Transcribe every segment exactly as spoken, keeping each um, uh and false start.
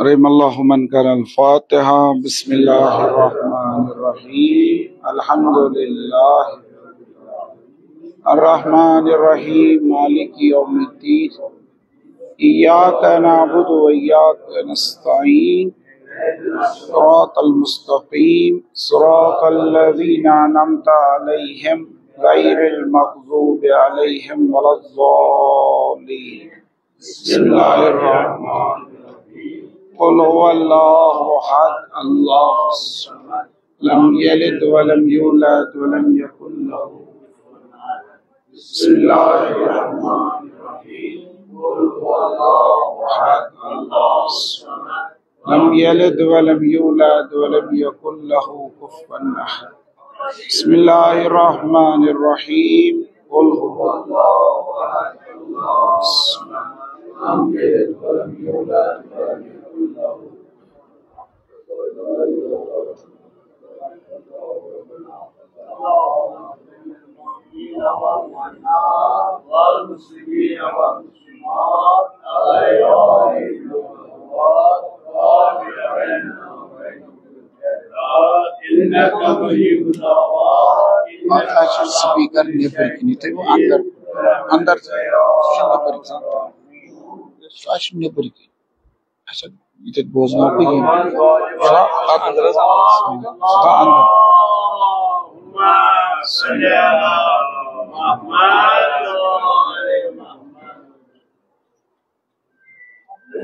رحم الله من قرأ الفاتحة. بسم الله الرحمن الرحيم. الحمد لله. الرحمن الرحيم. مالك يوم الدين. إياك نعبد وإياك نستعين. صراط المستقيم. صراط الذين أنعمت عليهم غير المغضوب عليهم ولا الضالين. بسم الله الرحمن الرحيم. قل هو الله أحد، الله الصمد، لم يلد ولم يولد ولم يكن له كفوا أحد. بسم الله الرحمن الرحيم. قل هو الله أحد، الله الصمد، لم يلد ولم يولد ولم يكن له كفوا أحد. بسم الله الرحمن الرحيم. قل هو الله أحد، الله الصمد، لم يلد ولم يولد ولم يكن له اَتھ حظ چھُ speaker نیٚبٕرۍ کِنی، تُہۍ وۄنۍ اَندَر، اَندَر چھُ نیٚبٕرۍ کِنۍ۔ سُہ حظ چھُ نیٚبٕرۍ کِنۍ۔ اچھا، یہِ تہِ بوزناو بہٕ یہِ۔ سُہ اَندَر حظ، سُہ اَندَر۔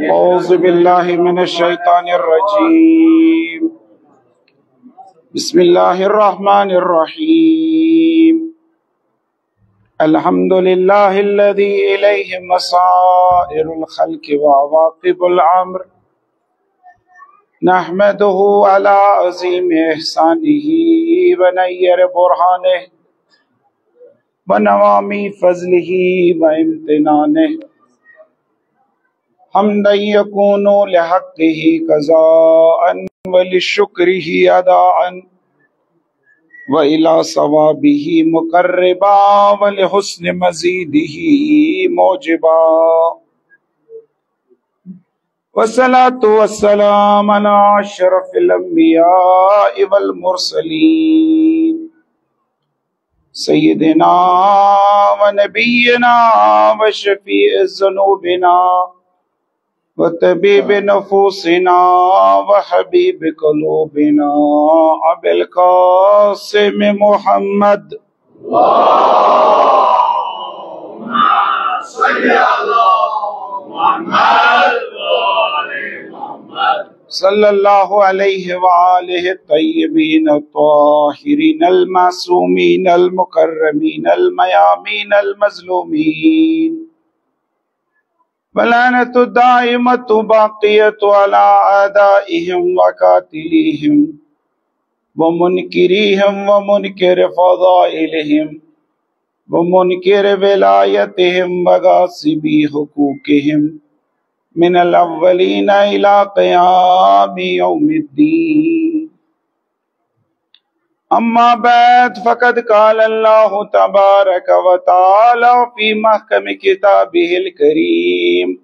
أعوذ بالله من الشيطان الرجيم. بسم الله الرحمن الرحيم. الحمد لله الذي إليه مصائر الخلق وعواقب الأمر. نحمده على عظيم إحسانه ونير برهانه ونوامي فضله وامتنانه، حمدا يكون لحقه قضاء ولشكره أداء، وإلى ثوابه مقربا ولحسن مزيده موجبا. والصلاة والسلام على أشرف الأنبياء والمرسلين، سيدنا ونبينا وشفيع ذنوبنا وطبيب نفوسنا وحبيب قلوبنا أبي القاسم محمد. اللهم صل على محمد وآل محمد. صلى الله عليه وآله الطيبين الطاهرين المعصومين المكرمين الميامين المظلومين. واللعنة الدائمة باقية على أعدائهم وقاتليهم ومنكريهم ومنكر فضائلهم ومنكر ولايتهم وغاصبي حقوقهم من الأولين إلى قيام يوم الدين. أما بعد، فقد قال الله تبارك وتعالى في محكم كتابه الكريم،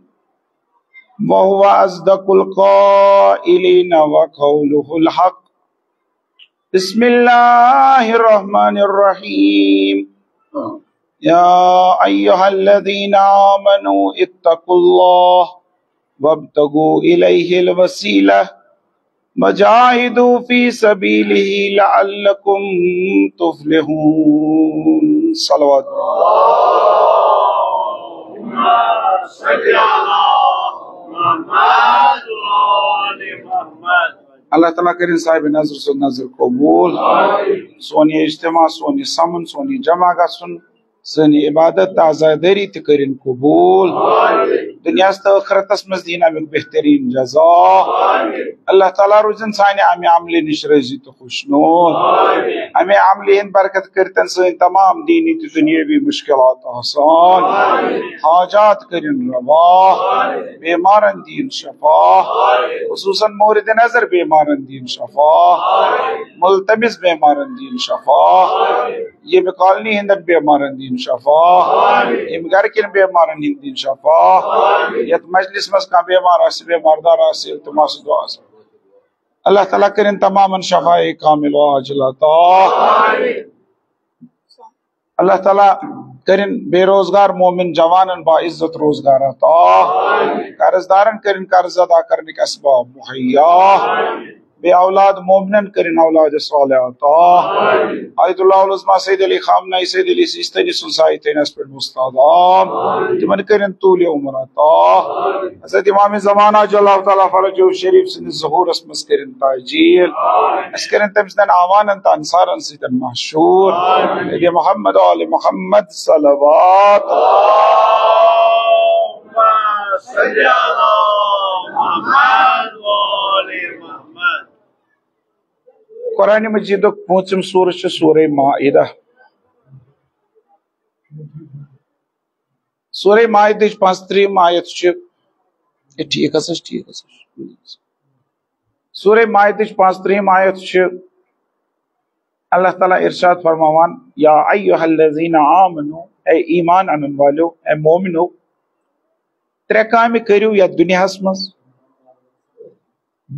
وهو أصدق القائلين وقوله الحق. بسم الله الرحمن الرحيم. يا أيها الذين آمنوا اتقوا الله وابتغوا إليه الوسيلة وجاهدوا في سبيله لعلكم تفلحون. صلوات. اللهم صل على محمد وآل محمد. اللہ تعالیٰ کٔرِن صاحب نظر سُنٛد نظر قبول۔ سون یہِ اجتماع، سون یہِ سمُن، سون یہِ جمع گژھُن، سٲنۍ عبادت تہٕ عزادٲری تہِ کٔرِن قبول۔ دُنیاہَس تہٕ ٲخرتَس منٛز دِیِن اَمیُک بہتریٖن جزا۔ اللہ تعالیٰ روٗزِن سانہِ اَمہِ عملہِ نِش رٲضی تہٕ خوشنود۔ اَمہِ عملہِ ہِنٛدۍ برکت کٔرتن سٲنۍ تمام دینی تہٕ دُنیٲوی مُشکلات آسان۔ حاجات کٔرِن روا۔ بیمارن دِیِن شفا۔ خصوصاً مورد نظر بیمارن دِیِن شفا۔ ملتمس بیمارن دِیِن شفا۔ ییٚمہِ کالنی ہٕنٛدٮ۪ن بیمارن دِن شفا، ییٚمہِ گرٕ کٮ۪ن بیمارن ہٕنٛدۍ دِن شفا، یتھ مجلس منٛز کانٛہہ بیمار آسہِ، بیمار دار آسہِ، التماس دعا آسہِ۔ اللہ تعالیٰ کٔرِن تمامن شفا کامل و عاجل عطا۔ اللہ تعالیٰ کٔرِن بے روزگار مومن جوانن باعزت روزگار عطا۔ قرض دارن کٔرِن قرض ادا کرنٕکۍ اسباب مہیا۔ بے اولاد مومنن کٔرِن اولاد صالح عطا۔ آیت اللہ العظمیٰ سید علی خامنہ ای، سید علی سیستانی سُنٛد سایہِ تھٲینس پٮ۪ٹھ مستحکم۔ تِمن کٔرِن طول عمر عطا۔ حضرت امام زمانہ عجل اللہ تعالیٰ فرجہ شریف سٕنٛدِس ظہورس منٛز کٔرِن تاجیل۔ اسہِ کٔرِن تٔمۍ سٕنٛدٮ۪ن اعوانن تہٕ انصارن سۭتۍ مشہوٗر۔ نبی محمد و آل محمد صلوات۔ قرآن مجیدُک پوٗنٛژِم سورہ چھُ سورہ مائدہ۔ سورہ مائدٕچ پانٛژترٕٛہِم آیت چھِ، اے، ٹھیٖک ہسا چھُ، ٹھیٖک ہسا چھُ۔ سورہ مائدٕچ پانٛژترٕٛہِم آیت چھِ اللہ تعالیٰ ارشاد فرماوان، یا ایھا الذین آمنو، اے ایمان انن والو، اے مومنو، ترٛےٚ کامہِ کٔرِو یتھ دُنیاہس منٛز،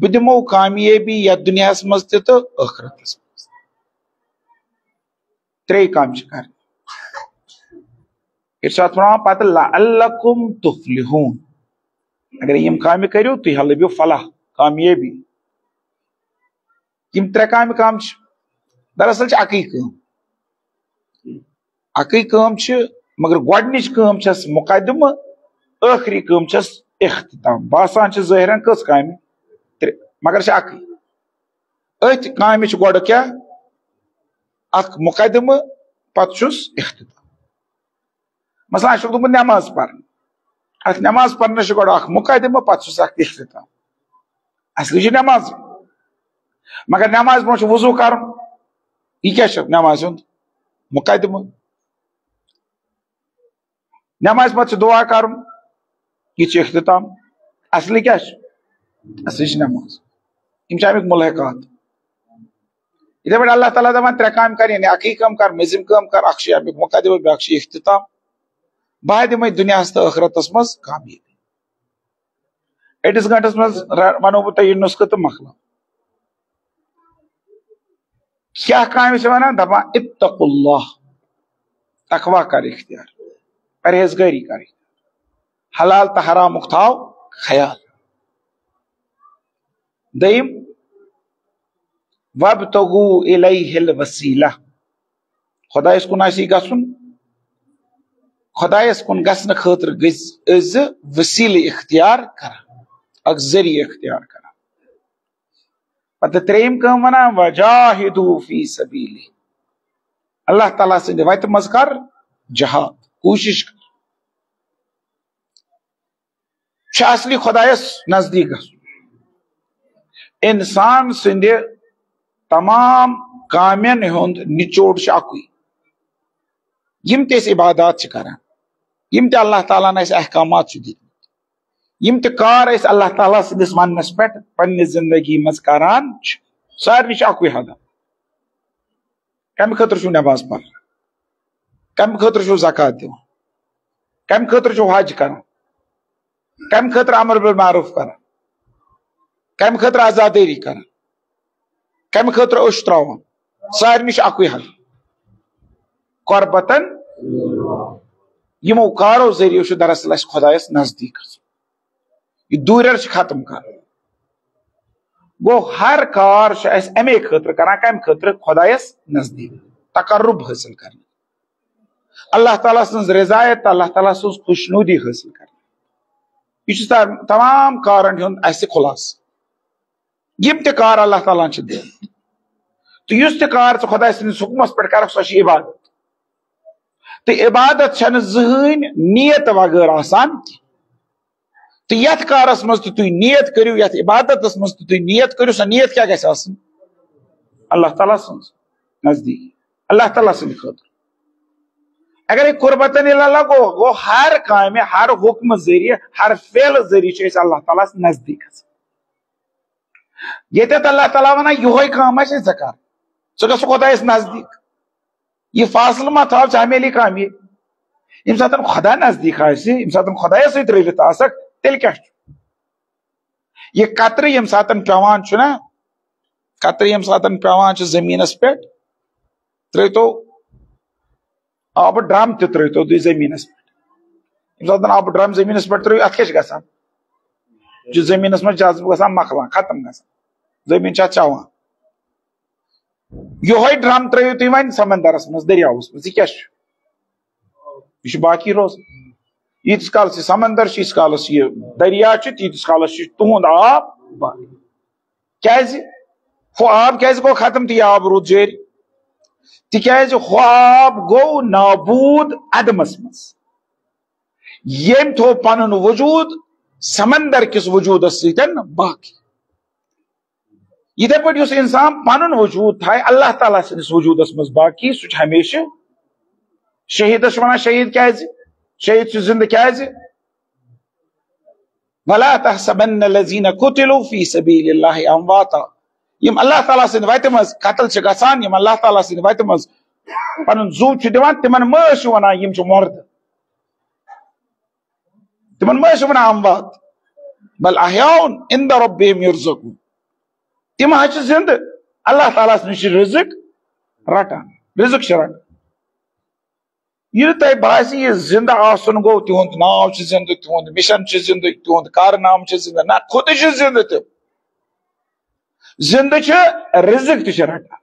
بہٕ دِمو کامیٲبی یتھ دُنیاہس منٛز تہِ تہٕ ٲخرتس منٛز۔ ترٛے کامہِ چھِ کرٕنۍ۔ ارشاد فرماوان پتہٕ، لعلکم تفلحون، اگر یِم کامہِ کٔرِو، تُہۍ ہا لٔبِو فلاح، کامیٲبی۔ یِم ترٛےٚ کامہِ کم چھِ؟ دراصل چھِ اکٕے کٲم، اکٕے کٲم چھِ، مگر گۄڈٕنِچ کٲم چھَس مقدمہٕ، ٲخری کٲم چھَس اختتام۔ باسان چھِ ظٲہرن کٔژ کامہِ؟ ترٛےٚ، مگر چھِ اکٕے۔ أتھۍ کامہِ چھُ گۄڈٕ کیٛاہ؟ اکھ مقدمہٕ، پتہٕ چھُس اختتام۔ مثلاً، اَسہِ چھُ لوٚگمُت نٮ۪ماز پرنہِ۔ اَتھ نٮ۪ماز پرنَس چھُ گۄڈٕ اکھ مقدمہٕ، پتہٕ چھُس اکھ اختتام۔ اصلی چھِ نٮ۪ماز، مگر نٮ۪مازِ برونٛہہ چھُ وضوٗ کرُن۔ یہِ کیٛاہ چھُ نٮ۪مازِ ہُنٛد مقدمہٕ؟ نٮ۪مازِ پتہٕ چھُ دُعا کرُن، یہِ چھُ اختتام۔ اصلی کیٛاہ چھُ؟ اصلی چھِ نٮ۪ماز۔ یِم چھِ اَمِکۍ ملحقات۔ یِتھے پٲٹھۍ اللہ تعالیٰ دَپان، ترٛےٚ کامہِ کر، یعنی اَکٕے کٲم کر، مٔنٛزِم کٲم کر، اکھ چھُ اَمیُک مقدمہٕ، بیٛاکھ چھُ اختتام۔ بہٕ ہا دِمے دُنیاہَس تہٕ ٲخرتَس منٛز کامیٲبی۔ أڑِس گٲنٛٹَس منٛز ر-، وَنو بہٕ تۄہہِ یہِ نُسخہٕ تہٕ مۄکلاو۔ کیٛاہ کامہِ چھِ وَنان؟ دَپان، اتقوا اللہ، تقوا کر اختیار، پرہیزگٲری کر اختیار، حلال تہٕ حرامُک تھاو خیال۔ دوٚیِم، وابتغوا الیہ الوسیلہ، خۄدایَس کُن آسی گژھُن، خۄدایَس کُن گژھنہٕ خٲطرٕ گٔژھ ٲسۍ زِ وسیلہٕ اختیار کران، اکھ ذٔریعہٕ اختیار کران۔ پتہٕ ترٛیٚیِم کٲم وَنان، وجاہدوا فی سبیلہ، اللہ تعالیٰ سٕنٛدِ وَتہِ منٛز کر جہاد، کوٗشِش کر۔ چھُ اصلی خۄدایَس نزدیٖک گژھُن۔ اِنسان سٕنٛدِ تمام کامٮ۪ن ہُنٛد نچوڑ چھُ اَکُے۔ یِم تہِ أسۍ عبادات چھِ کران، یِم تہِ اللہ تعالیٰ ہن اَسہِ احکامات چھِ دِتمٕتۍ، یِم تہِ کار أسۍ اللہ تعالیٰ سٕنٛدِس وننَس پٮ۪ٹھ پننہِ زندگی منٛز کران چھِ، سارنٕے چھُ اَکُے ہدف۔ کمہِ خٲطرٕ چھُو نماز پران؟ کمہِ خٲطرٕ چھُو زکوٰۃ دِوان؟ کمہِ خٲطرٕ چھُو حج کران؟ کمہِ خٲطرٕ امر بالمعروف کران؟ کمہِ خٲطرٕ عزادٲری کران؟ کمہِ خٲطرٕ اوٚش تراوان؟ سارنٕے چھُ اَکُے حل، قربتن۔ یِمو کارو ذٔریعہٕ چھُ دراصل اَسہِ خۄدایَس نزدیٖک گژھُن۔ یہِ دوٗرٮ۪ر چھُ ختم کرُن۔ گوٚو، ہر کار چھُ اَسہِ اَمے خٲطرٕ کران، کَمہِ خٲطرٕ؟ خۄدایَس نزدیٖک، تقرب حٲصِل کرنہٕ، اللہ تعالیٰ سٕنٛز رضایت تہٕ اللہ تعالیٰ سٕنٛز خوشنودی حٲصِل کرنہٕ۔ یہِ چھُ تا-، تمام کارن ہُنٛد اَسہِ خُلاصہٕ۔ یِم تہِ کار اللہ تعالیٰ ہن چھِ دِوان، تہٕ یُس تہِ کار ژٕ خۄداے سٕنٛدِس حُکمس پٮ۪ٹھ کرکھ، سۄ چھِ عبادت۔ تہٕ عبادت چھنہٕ زٕہٕنۍ نیت وغٲر آسان کینٛہہ۔ تہٕ یتھ کارس منٛز تہِ تُہۍ نیت کٔرِو، یتھ عبادتس منٛز تہِ تُہۍ نیت کٔرِو، سۄ نیت کیٛاہ گژھِ آسٕنۍ؟ اللہ تعالیٰ سٕنٛز نزدیٖک، اللہ تعالیٰ سٕنٛدِ خٲطرٕ۔ اگر یہِ قربتن الی اللہ گوٚو، گوٚو ہر کامہِ، ہر حُکمہٕ ذٔریعہٕ، ہر فعلہٕ ذٔریعہٕ چھِ أسۍ اللہ تعالیٰ ہس نزدیٖک گژھان۔ ییٚتٮ۪تھ اللہ تعالیٰ ونان، یِہوے کٲم آسہِ ژےٚ کر، ژٕ گژھ خۄدایس نزدیٖک۔ یہِ فاصلہٕ ما تھاو ژٕ ہمیشہِ کامہِ؟ ییٚمہِ ساتہٕ خۄدا نزدیٖک آسہِ، ییٚمہِ ساتہٕ خۄدایَس سۭتۍ رٔلِتھ آسکھ، تیٚلہِ کیٛاہ چھُ؟ یہِ قطرٕ ییٚمہِ ساتہٕ پٮ۪وان چھُ نا، قطرٕ ییٚمہِ ساتہٕ پٮ۪وان چھُ زٔمیٖنَس پٮ۪ٹھ، ترٛٲوتو آبہٕ ڈرٛم تہِ ترٛٲوتو تُہۍ زٔمیٖنَس پٮ۪ٹھ۔ ییٚمہِ ساتہٕ آبہٕ ڈرٛم زٔمیٖنَس پٮ۪ٹھ ترٛٲوِو، اَتھ کیٛاہ چھُ گژھان؟ یہِ چھُ زٔمیٖنَس منٛز جذبہٕ گژھان مۄکلان، ختم گژھان۔ زٔمیٖن چھِ اَتھ چٮ۪وان۔ یِہوٚے ڈرٛم ترٛٲوِو تُہۍ وۄنۍ سمندرَس منٛز، دٔریاوَس منٛز، یہِ کیٛاہ چھُ؟ یہِ چھُ باقی روزان۔ ییٖتِس کالَس یہِ سمندر چھُ، ییٖتِس کالَس یہِ دریا چھُ، تیٖتِس کالَس چھُ تُہُنٛد آب باقی۔ کیٛازِ؟ ہُہ آب کیٛازِ گوٚو ختم تہٕ یہِ آب روٗد جٲری؟ تِکیٛازِ ہُہ آب گوٚو نابوٗد عدمَس منٛز۔ ییٚمۍ تھوٚو پَنُن وجوٗد سمندر کِس وجوٗدَس سۭتۍ باقی۔ یِتھے پٲٹھۍ یُس اِنسان پَنُن وجوٗد تھایہِ اللہ تعالیٰ سٕنٛدِس وجوٗدَس منٛز باقی، سُہ چھُ ہمیشہِ شہیٖدَس چھِ وَنان شہیٖد کیٛازِ؟ شہیٖد چھُ زِندٕ کیٛازِ؟ ولا تحسبن الذين قتلوا في سبيل الله امواتا۔ یِم اللہ تعالیٰ سٕنٛدِ وَتہِ منٛز قتل چھِ گژھان، یِم اللہ تعالیٰ سٕنٛدِ وَتہِ منٛز پَنُن زُو چھُ دِوان، تِمن مہ ٲسِو وَنان یِم چھِ مُردٕ۔ تِمن مہ ٲسِو وَنان اموات، بل احیاء عند ربهم يرزقون۔ تِم حظ چھِ زِندٕ، اللہ تعالیٰ ہَس نِش چھِ رِزق رَٹان، رِزق چھِ رَٹان۔ ییٚلہِ تۄہہِ باسہِ، یہِ زِندٕ آسُن گوٚو، تِہُنٛد ناو چھُ زِندٕ، تِہُنٛد مِشن چھُ زِندٕ، تِہُنٛد کارنامہٕ چھُ زِندٕ، نہ، خۄدٕے چھُ زِندٕ تہِ۔ زِندٕ چھِ، رِزق تہِ چھِ رَٹان۔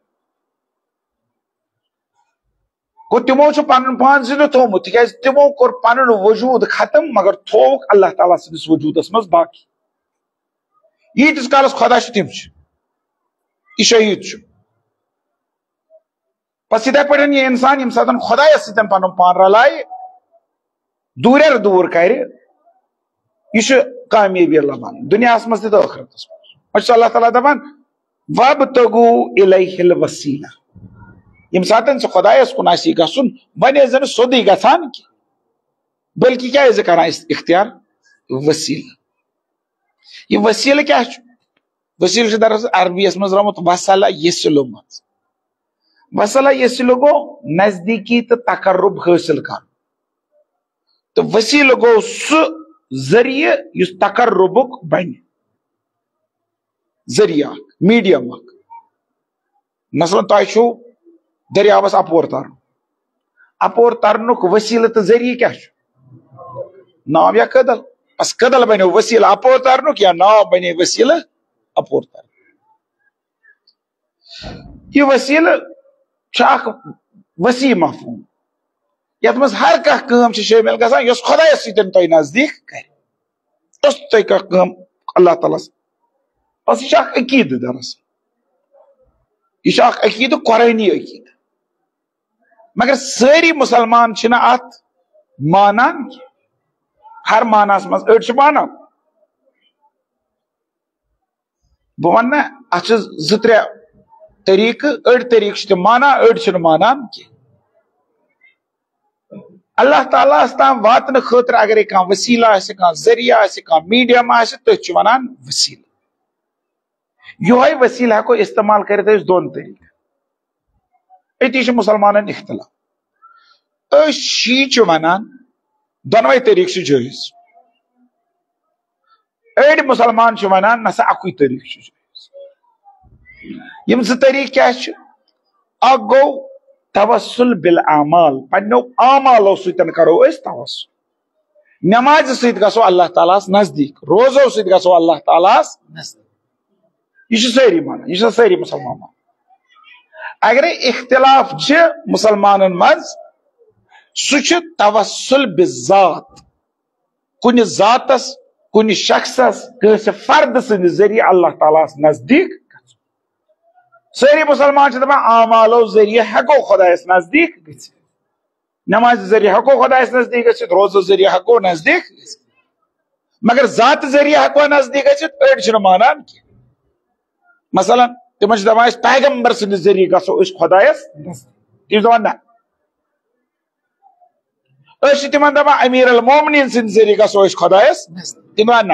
گوٚو، تِمو چھُ پَنُن پان زِندٕ تھوٚومُت، تِکیٛازِ تِمو کوٚر پَنُن وجوٗد ختم، مگر تھووُکھ اللہ تعالیٰ سٕنٛدِس وجوٗدَس منٛز باقی۔ ییٖتِس کالَس خۄدا چھُ، تِم چھِ۔ یہِ شہیٖد چھُ۔ بس یِتھے پٲٹھۍ یہِ اِنسان ییٚمہِ ساتہٕ خۄدایَس سۭتۍ پَنُن پان رَلایہِ، دوٗرٮ۪ر دوٗر کَرِ، یہِ چھُ کامیٲبی لَبان دُنیاہَس منٛز تہِ تہٕ ٲخرَتَس منٛز۔ وۄنۍ چھُ اللہ تعالیٰ دَپان، "وابتغوا الیہ الوسیلہ"۔ ییٚمہِ ساتہٕ ژٕ خۄدایَس کُن آسی گژھُن، وۄنۍ ٲسۍ زَن سیوٚدُے گژھان کینٛہہ، بلکہِ کیٛاہ ٲسۍ زِ کران اِختیار؟ وسیلہٕ۔ یہِ وسیلہٕ کیٛاہ چھُ؟ وسیلہٕ چھُ دراصل عربی یَس منٛز درٛامُت وصل یصل منٛز۔ وصل یصل گوٚو نزدیٖکی تہٕ تقرب حٲصِل کرُن۔ تہٕ وسیلہٕ گوٚو سُہ ذٔریعہٕ یُس تقربُک بنہِ۔ ذٔریعہٕ اکھ، میٖڈیم اکھ۔ مثلاً تۄہہِ چھُو دٔریاوَس اَپور تَرُن۔ اَپور تَرنُک وسیٖلہٕ تہٕ ذٔریعہٕ کیٛاہ چھُ؟ ناو یا کٔدٕل۔ بس کٔدٕل بَنیو وسیٖلہٕ اَپور تَرنُک یا ناو بَنے وسیٖلہٕ اَپور تَرنُک۔ یہِ وسیٖلہٕ چھُ اَکھ وسیع مفہوٗم، یَتھ منٛز ہر کانٛہہ کٲم چھِ شٲمِل گژھان، یۄس خۄدایَس سۭتۍ تۄہہِ نزدیٖک کَرِ۔ یۄس تۄہہِ کانٛہہ کٲم اللہ تعالیٰ ہَس، بس یہِ چھُ اَکھ عقیٖدٕ دراصل۔ یہِ چھُ اکھ عقیٖدٕ، قرٲنی عقیٖدٕ۔ مگر سٲری مُسلمان چھِنہٕ اتھ مانان کینٛہہ۔ ہر معناہس منٛز أڑۍ چھِ مانان۔ بہٕ ونہٕ نہ، اتھ چھِ زٕ ترٛےٚ طریٖقہٕ، أڑۍ طریٖقہٕ چھِ تِم مانان، أڑۍ چھِنہٕ مانان کینٛہہ۔ اللہ تعالیٰ ہس تام واتنہٕ خٲطرٕ اگرے کانٛہہ وسیلہٕ آسہِ، کانٛہہ ذٔریعہٕ آسہِ، کانٛہہ میٖڈیم آسہِ، تٔتھۍ چھِ ونان وسیلہٕ۔ یِہوٚے وسیلہٕ ہٮ۪کو استعمال کٔرِتھ أسۍ دۄن طریٖقن۔ أتی چھُ مُسلمانن اختلاف۔ أسۍ شیعہ چھِ وَنان دۄنوَے طریٖقہٕ چھِ جٲیِز۔ أڑۍ مُسلمان چھِ وَنان نہ سا اَکُے طریٖقہٕ چھُ جٲیِز۔ یِم زٕ طریٖقہٕ کیٛاہ چھِ؟ اَکھ گوٚو توسل بالاعمال، پنٛنیو اعمالو سۭتۍ کَرو أسۍ توسل۔ نمازِ سۭتۍ گژھو اللہ تعالیٰ ہس نزدیٖک، روزو سۭتۍ گژھو اللہ تعالیٰ ہس نزدیٖک۔ یہِ چھِ سٲری مانان، یہِ چھِ سٲری مُسلمان مانان۔ اگرے اختلاف چھِ مُسلمانن منٛز، سُہ چھُ توسل بالذات، کُنہِ ذاتس، کُنہِ شخصس، کٲنٛسہِ فرد سٕنٛدِ ذٔریعہٕ اللہ تعالیٰ ہس نزدیٖک گژھُن۔ سٲری مُسلمان چھِ دپان اعمالو ذٔریعہٕ ہٮ۪کو خۄدایس نزدیٖک گٔژھِتھ۔ نمازِ ذٔریعہٕ ہٮ۪کو خۄدایس نزدیٖک گٔژھِتھ، روزٕ ذٔریعہٕ ہٮ۪کو نزدیٖک گٔژھِتھ، مگر ذاتہٕ ذٔریعہٕ ہٮ۪کوا نزدیٖک گٔژھِتھ؟ أڑۍ چھِنہٕ مانان کینٛہہ۔ مثلاً، تِمن چھِ دپان، أسۍ پیغمبر سٕنٛدِ ذٔریعہٕ گژھو أسۍ خۄدایس نزدیٖک۔ تِم چھِ دپان، نہ۔ أسۍ چھِ تِمن دپان، امیر المومنین سٕنٛدِ ذٔریعہٕ گژھو أسۍ خۄدایس نزدیٖک۔ تِم دپان، نہ۔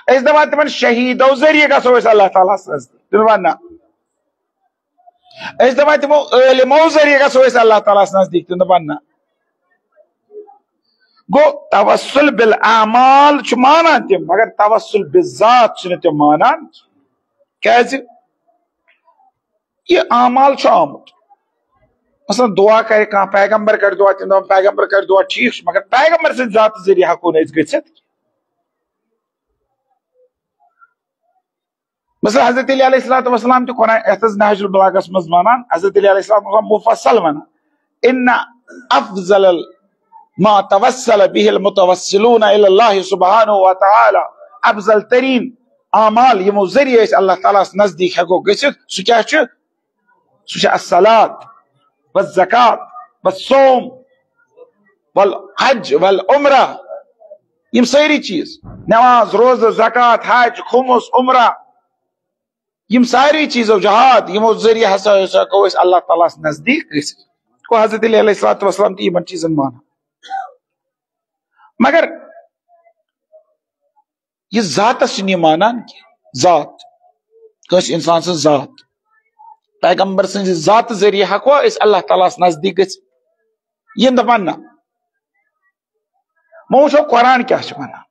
أسۍ دپان، تِمن شہیٖدو ذٔریعہٕ گژھو أسۍ اللہ تعالیٰ ہس نزدیٖک۔ تِم دپان، نہ۔ أسۍ دَپان تِمو عٲلمو ذٔریعہٕ گژھو أسۍ اللہ تعالیٰ ہَس نزدیٖک، تِم دَپان نہ۔ گوٚو توسل بالاعمال چھُ مانان تِم، مگر توسل بالذات چھِنہٕ تِم مانان۔ کیازِ؟ یہِ اعمال چھُ آمُت۔ مثلاً دعا کرِ کانٛہہ، پیغمبر کرِ دعا، تِم دَپان پیغمبر کرِ دعا، ٹھیٖک چھُ، مگر پیغمبر سٕنٛدِ ذاتہٕ ذٔریعہٕ ہٮ۪کو نہٕ أسۍ گٔژھِتھ۔ مثلاً حضرت علی علیہ الصلوۃ والسلام تہِ قرآن، یَتھ حظ نہج البلاغس منٛز وَنان، حضرت علی علیہ السلام اوس مفصل وَنان، ان افضل ما توسل به المتوسلون الی اللہ سبحانہ و تعالی، افضل ترین اعمال یِمو ذٔریعہٕ أسۍ اللہ تعالیٰ ہَس نزدیٖک ہٮ۪کو گٔژھِتھ، سُہ کیٛاہ چھُ؟ سُہ چھُ الصلاۃ، والزکات، والصوم، والحج، والعمرہ۔ یِم سٲری چیٖز، نماز، روزٕ، زکات، حج، خمس، عمرہ، یِم ساری چیٖزو، جہاد، یِمو ذٔریعہٕ ہسا ہسا ہٮ۪کو أسۍ اللہ تعالیٰ ہَس نزدیٖک گٔژھِتھ۔ گوٚو حضرت علی علیہ الصلوۃ والسلام تہِ یِمن چیٖزن مانان۔ مگر یہِ ذاتس چھِنہٕ یہِ مانان کینٛہہ، ذات، کٲنٛسہِ اِنسان سٕنٛز ذات۔ پیغمبر سٕنٛزِ ذاتہٕ ذٔریعہٕ ہٮ۪کوا أسۍ اللہ تعالیٰ ہَس نزدیٖک گٔژھِتھ؟ یِم دَپان نہ۔ وۄنۍ وٕچھو قرآن کیٛاہ چھُ وَنان،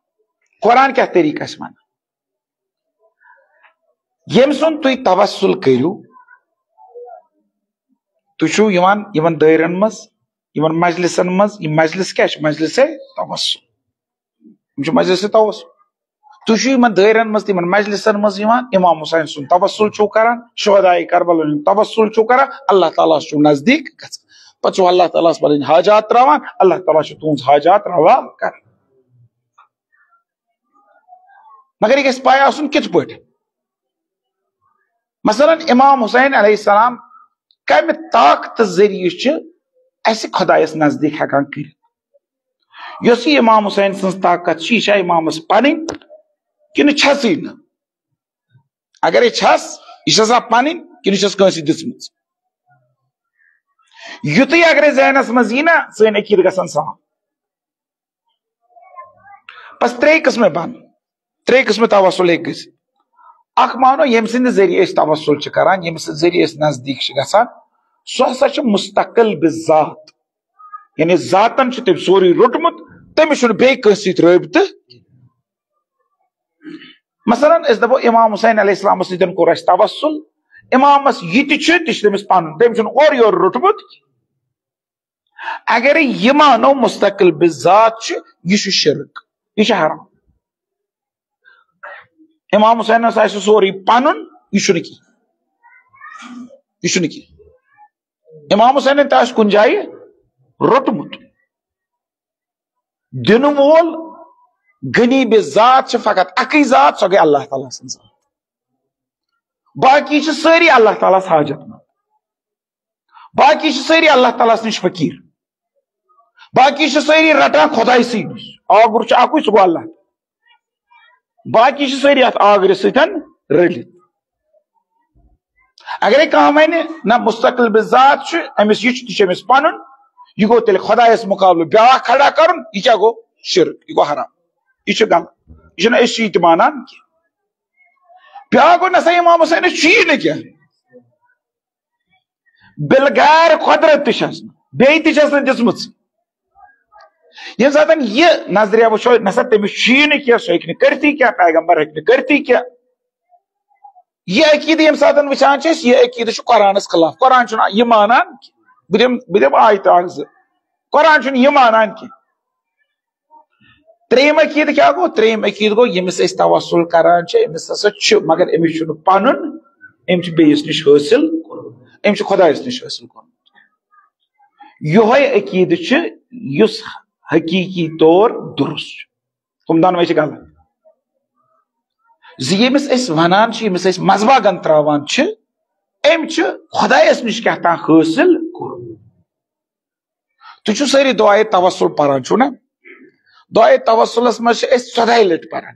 قرآن کیٛاہ طریٖقہ چھُ وَنان۔ ییٚمہِ سُنٛد تُہۍ توسل کٔرِو، تُہۍ چھِو یِوان یِمن دٲیرن منٛز، یِمن مجلسن منٛز، یِم مجلس کیٛاہ چھِ؟ مجلسے توسل۔ یِم چھِ مجلسے توسل۔ تُہۍ چھِو یِمن دٲیرن منٛز تہٕ یِمن مجلسن منٛز یِوان، امام حسین سُنٛد توسل چھِو کران، شہداے کربلا ہُنٛد توسل چھِو کران، اللہ تعالیٰ ہَس چھِو نزدیٖک گژھان۔ پتہٕ چھِو اللہ تعالیٰ ہَس پنٕنۍ حاجات تراوان، اللہ تعالیٰ چھُ تُہنٛز حاجات روا کران۔ مگر یہِ گژھِ پَے آسُن کِتھ پٲٹھۍ۔ مثلاً امام حسین علیہ السلام کمہِ طاقتہٕ ذٔریعہٕ چھِ اَسہِ خۄدایَس نزدیٖک ہٮ۪کان کٔرِتھ؟ یۄس یہِ امام حسین سٕنٛز طاقت چھِ، یہِ چھا امامس پنٕنۍ کِنہٕ چھَسٕے نہٕ؟ اگر یہِ چھَس، یہِ چھَسا پنٕنۍ کِنہٕ یہِ چھَس کٲنٛسہِ دِژمٕژ؟ یُتُے اگرے ذہنس منٛز یی نا، سٲنۍ عقیٖدٕ گژھن صاف۔ بس ترٛے قٕسمٕے بنن، ترٛے قٕسمٕے توسل ہیٚکہِ گٔژھِتھ۔ اکھ مانو ییٚمہِ سٕنٛدِ ذٔریعہٕ أسۍ توسل چھِ کران، ییٚمہِ سٕنٛدِ ذٔریعہٕ أسۍ نزدیٖک چھِ گژھان، سُہ ہسا چھُ مستقل بذات، یعنی ذاتن چھُ تٔمۍ سورُے روٚٹمُت، تٔمِس چھُنہٕ بیٚیہِ کٲنٛسہِ سۭتۍ رٲبطہٕ۔ مثلاً أسۍ دپو امام حسین علیہ السلامس سۭتۍ کوٚر اَسہِ توسل، امامس یہِ تہِ چھُ، تہِ چھُ تٔمِس پنُن، تٔمۍ چھُنہٕ اورٕ یورٕ روٚٹمُت۔ اگر یہِ مانو مستقل بذات چھُ، یہِ چھُ شرک، یہِ چھُ حرام۔ امام حسینس آسہِ سورُے پنُن، یہِ چھُنہٕ کینٛہہ، یہِ چھُنہٕ کینٛہہ۔ امام حسینن تہِ آسہِ کُنہِ جایہِ روٚٹمُت۔ دِنہٕ وول غنی بذات چھِ فقط اکٕے ذات، سۄ گٔے اللہ تعالیٰ سٕنٛز ذات۔ باقی چھِ سٲری اللہ تعالیٰ ہَس حاجت مند۔ باقی چھِ سٲری اللہ تعالیٰ ہَس نِش فقیٖر۔ باقی چھِ سٲری رٹان خۄدایہِ سٕے نِش۔ آگُر چھُ اکُے، سُہ گوٚو اللہ۔ باقی چھِ سٲری اتھ آگرِ سۭتۍ رٔلِتھ۔ اگرے کانٛہہ ونہِ نہ مستقل بذات چھُ، أمِس یہِ چھُ، تہِ چھُ أمِس پنُن، یہِ گوٚو تیٚلہِ خۄدایس مُقابلہٕ بیٛاکھ کھڑا کرُن، یہِ کیٛاہ گوٚو؟ شرک، یہِ گوٚو حرام، یہِ چھُ غلط، یہِ چھُنہٕ أسۍ چھِ یہِ تہِ مانان کینٛہہ۔ بیٛاکھ گوٚو نہ سا امام حسینس چھُ یی نہٕ کینٛہہ۔ بالغیر قدرت تہِ چھس نہٕ، بیٚیہِ تہِ چھس نہٕ دِژمٕژ۔ ییٚمہِ ساتہٕ یہِ نظریہ وٕچھو، نہ سا تٔمِس چھُ یی نہٕ کینٛہہ، سُہ ہیٚکہِ نہٕ کٔرتھٕے کینٛہہ، پیغمبر ہیٚکہِ نہٕ کٔرتھٕے کینٛہہ۔ یہِ عقیدٕ ییٚمہِ ساتہٕ وٕچھان چھِ أسۍ، یہِ عقیدٕ چھُ قرآنس خلاف۔ قرآن چھُنہٕ یہِ مانان کینٛہہ۔ بہٕ دِمہٕ، بہٕ دِمہٕ آیتہٕ اکھ زٕ۔ قرآن چھُنہٕ یہِ مانان کینٛہہ۔ ترٛیٚیِم عقیٖدٕ کیٛاہ گوٚو؟ ترٛیٚیِم عقیٖدٕ گوٚو، ییٚمِس أسۍ توسل کران چھِ، أمِس ہسا چھُ، مگر أمِس چھُنہٕ پنُن، أمۍ چھُ بیٚیِس نِش حٲصِل کوٚرمُت، أمۍ چھُ خۄدایَس نِش حٲصِل کوٚرمُت۔ یِہوٚے عقیٖدٕ چھُ یُس حقیٖقی طور درست چھُ۔ تِم دۄنوَے چھِ غلط۔ زِ ییٚمِس أسۍ وَنان چھِ، ییٚمِس أسۍ مذبحگن ترٛاوان چھِ، أمۍ چھُ خۄدایَس نِش کیٛاہ تام حٲصِل کوٚرمُت۔ تُہۍ چھِو سٲری دعائے توسل پران، چھِو نا؟ دعائے توسلس منٛز چھِ أسۍ ژۄداہہِ لٹہِ پران،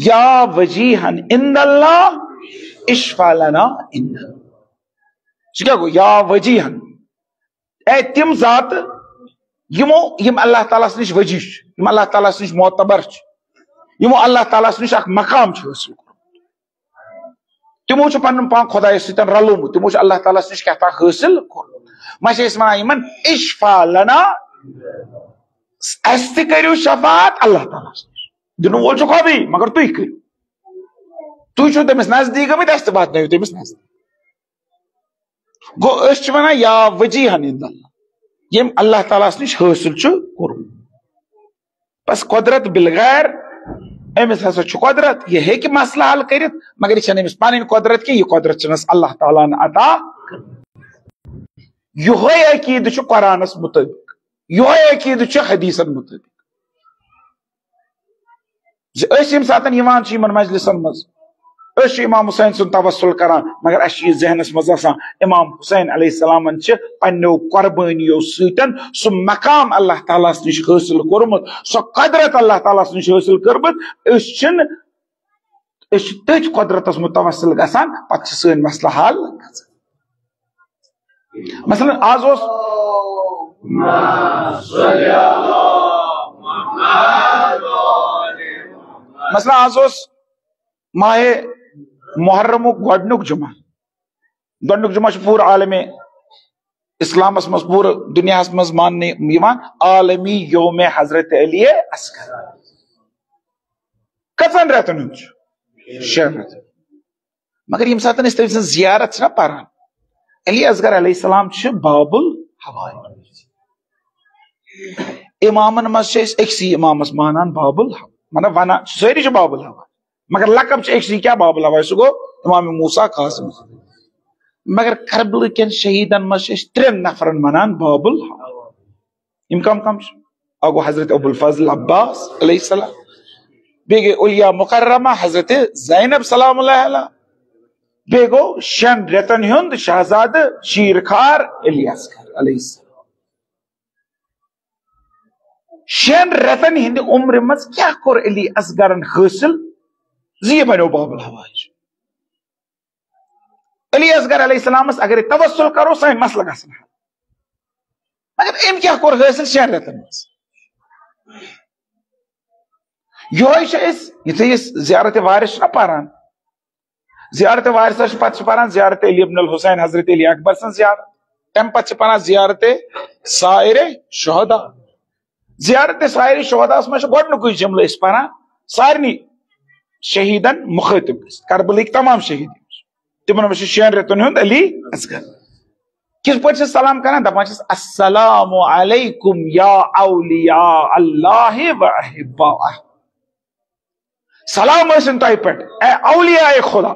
یا وجیہن عند اللہ، اشفع لنا عند اللہ۔ سُہ کیٛاہ گوٚو؟ یا وجیہن، اے تِم ذاتہٕ یِمو، یِم اللہ تعالیٰ ہس نِش وجیہ چھِ، یِم اللہ تعالیٰ ہس نِش معتبر چھِ، یِمو اللہ تعالیٰ ہس نِش اکھ مقام چھُ حٲصِل کوٚرمُت۔ تِمو چھُ پنُن پان خۄدایس سۭتۍ رلومُت، تِمو چھُ اللہ تعالیٰ ہس نِش کیٛاہ تام حٲصِل کوٚرمُت۔ وۄنۍ چھِ أسۍ ونان یِمن، اشفع لنا، اسہِ تہِ کٔرِو شفاعت اللہ تعالیٰ ہس نِش۔ دِنہٕ وول چھُ خۄدٕے، مگر تُہۍ کٔرِو۔ تُہۍ چھِو تٔمِس نزدیٖک گٔمٕتۍ، اسہِ تہِ واتنٲیِو تٔمِس نزدیٖک۔ گوٚو، أسۍ چھِ ونان یا وجیہن عند اللہ، ییٚمۍ اللہ تعالیٰ ہس نِش حٲصِل چھُ کوٚرمُت۔ بس قۄدرت بالغیر، أمِس ہسا چھُ قۄدرت، یہِ ہیٚکہِ مسلہٕ حل کٔرِتھ، مگر یہِ چھَنہٕ أمِس پنٕنۍ قۄدرت کینٛہہ، یہِ قۄدرت چھَنَس اللہ تعالیٰ ہن عطا کٔرمٕژ۔ یِہوٚے عقیٖدٕ چھُ قرآنس مُطٲبِق، یِہوٚے عقیٖدٕ چھُ حدیثن مُطٲبِق۔ زِ أسۍ ییٚمہِ ساتَن یِوان چھِ یِمن مجلسن منٛز، أسۍ چھِ امام حسین سُنٛد توسل کران، مگر اَسہِ چھُ یہِ ذہنس منٛز آسان، امام حسین علیہ السلامن چھِ پننیو قربٲنیو سۭتۍ سُہ مقام اللہ تعالیٰ ہس نِش حٲصِل کوٚرمُت، سۄ قۄدرت اللہ تعالیٰ ہس نِش حٲصِل کٔرمٕژ۔ أسۍ چھِنہٕ، أسۍ چھِ تٔتھۍ قۄدرتس متوسل گژھان، پتہٕ چھِ سٲنۍ مسلہٕ حل گژھان۔ مثلاً آز اوس، مثلاً آز اوس ماہِ محرمُک گۄڈٕنیُک جمعہ۔ گۄڈٕنیُک جمعہ چھُ پوٗرٕ عالمِ اسلامس منٛز، پوٗرٕ دُنیاہس منٛز ماننہٕ یِوان عالمی یومِ حضرت علی اصغر۔ کٔژن رٮ۪تن ہُنٛد چھُ؟ شٮ۪ن رٮ۪تن۔ مگر ییٚمہِ ساتہٕ أسۍ تٔمۍ سٕنٛز زیارت چھِنہ پران، علی اصغر علیہ السلام چھِ باب الحوائج۔ امامن منٛز چھِ أسۍ أکسٕے امامس مانان باب الحوائج، مطلب ونان چھِ سٲری چھِ باب الحوائج، مگر لقب چھِ أکسٕے کیٛاہ؟ باب الحوائج، سُہ گوٚو امام موسیٰ کاظم۔ مگر کربلہٕ کٮ۪ن شہیدن منٛز چھِ أسۍ ترٛٮ۪ن نفرن ونان باب الحوائج۔ یِم کم کم چھِ؟ اکھ گوٚو حضرت ابو الفضل عباس علیہ السلام، بیٚیہِ گٔے اولیا مکرمہ حضرت زینب سلام اللہ علیہا، بیٚیہِ گوٚو شٮ۪ن رٮ۪تن ہُنٛد شہزادٕ شیٖر خار علی اصغر علیہ السلام۔ شٮ۪ن رٮ۪تن ہٕنٛدِ عمرِ منٛز کیٛاہ کوٚر علی اصغرن حٲصِل زِ یہِ بنیو باب الحوائج؟ علی اصغر علیہ السلامس اگر توسل کرو، سٲنۍ مسلہٕ گژھن حل۔ مگر أمۍ کیٛاہ کوٚر حٲصِل شٮ۪ن رٮ۪تن منٛز؟ یِہوٚے چھِ أسۍ، یُتھُے أسۍ زیارت وارث چھِنہ پران، زیارت وارثس چھِ پتہٕ چھِ پران زیارت علی ابن الحسین حضرت علی اکبر سٕنٛز زیارت، تمہِ پتہٕ چھِ پران زیارت سائر شہداء۔ زیارت سائر شہداءس منٛز چھُ گۄڈٕنیُکُے جملہٕ أسۍ پران، سارنٕے شہیدن مخاطب گٔژھِتھ، کربلٕکۍ تمام شہیٖد، تِمن منٛز چھُ شٮ۪ن رٮ۪تن ہُنٛد علی اصغر۔ کِتھ پٲٹھۍ چھِس سلام کران؟ دپان چھِس، "السلام علیکم یا اولیاء اللہ و احباء۔" سلام ٲسِن تۄہہِ پٮ۪ٹھ، اے اولیاء خدا،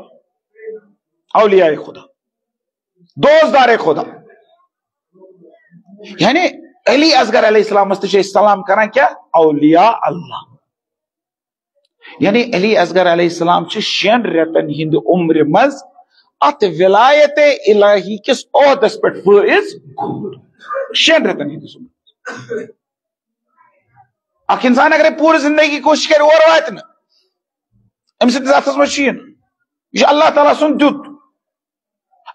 اولیاء خدا، دوستدار خدا۔ یعنی علی اصغر علیہ السلامس تہِ چھِ أسۍ سلام کران کیٛاہ؟ اولیاء اللہ۔ یعنی علی اصغر علیہ السلام چھِ شٮ۪ن رٮ۪تن ہٕنٛدِ عمرِ منٛز اتھ ولایت الہی کِس عہدس پٮ۪ٹھ فٲیض گوٚمُت۔ شٮ۪ن رٮ۪تن ہٕنٛدِس عمرس۔ اکھ انسان اگرے پوٗرٕ زندگی کوٗشش کرِ، اور واتہِ نہٕ۔ أمۍ سٕنٛدِس اتھس منٛز چھُ یہِ نہٕ۔ یہِ چھُ اللہ تعالیٰ سُنٛد دیُت۔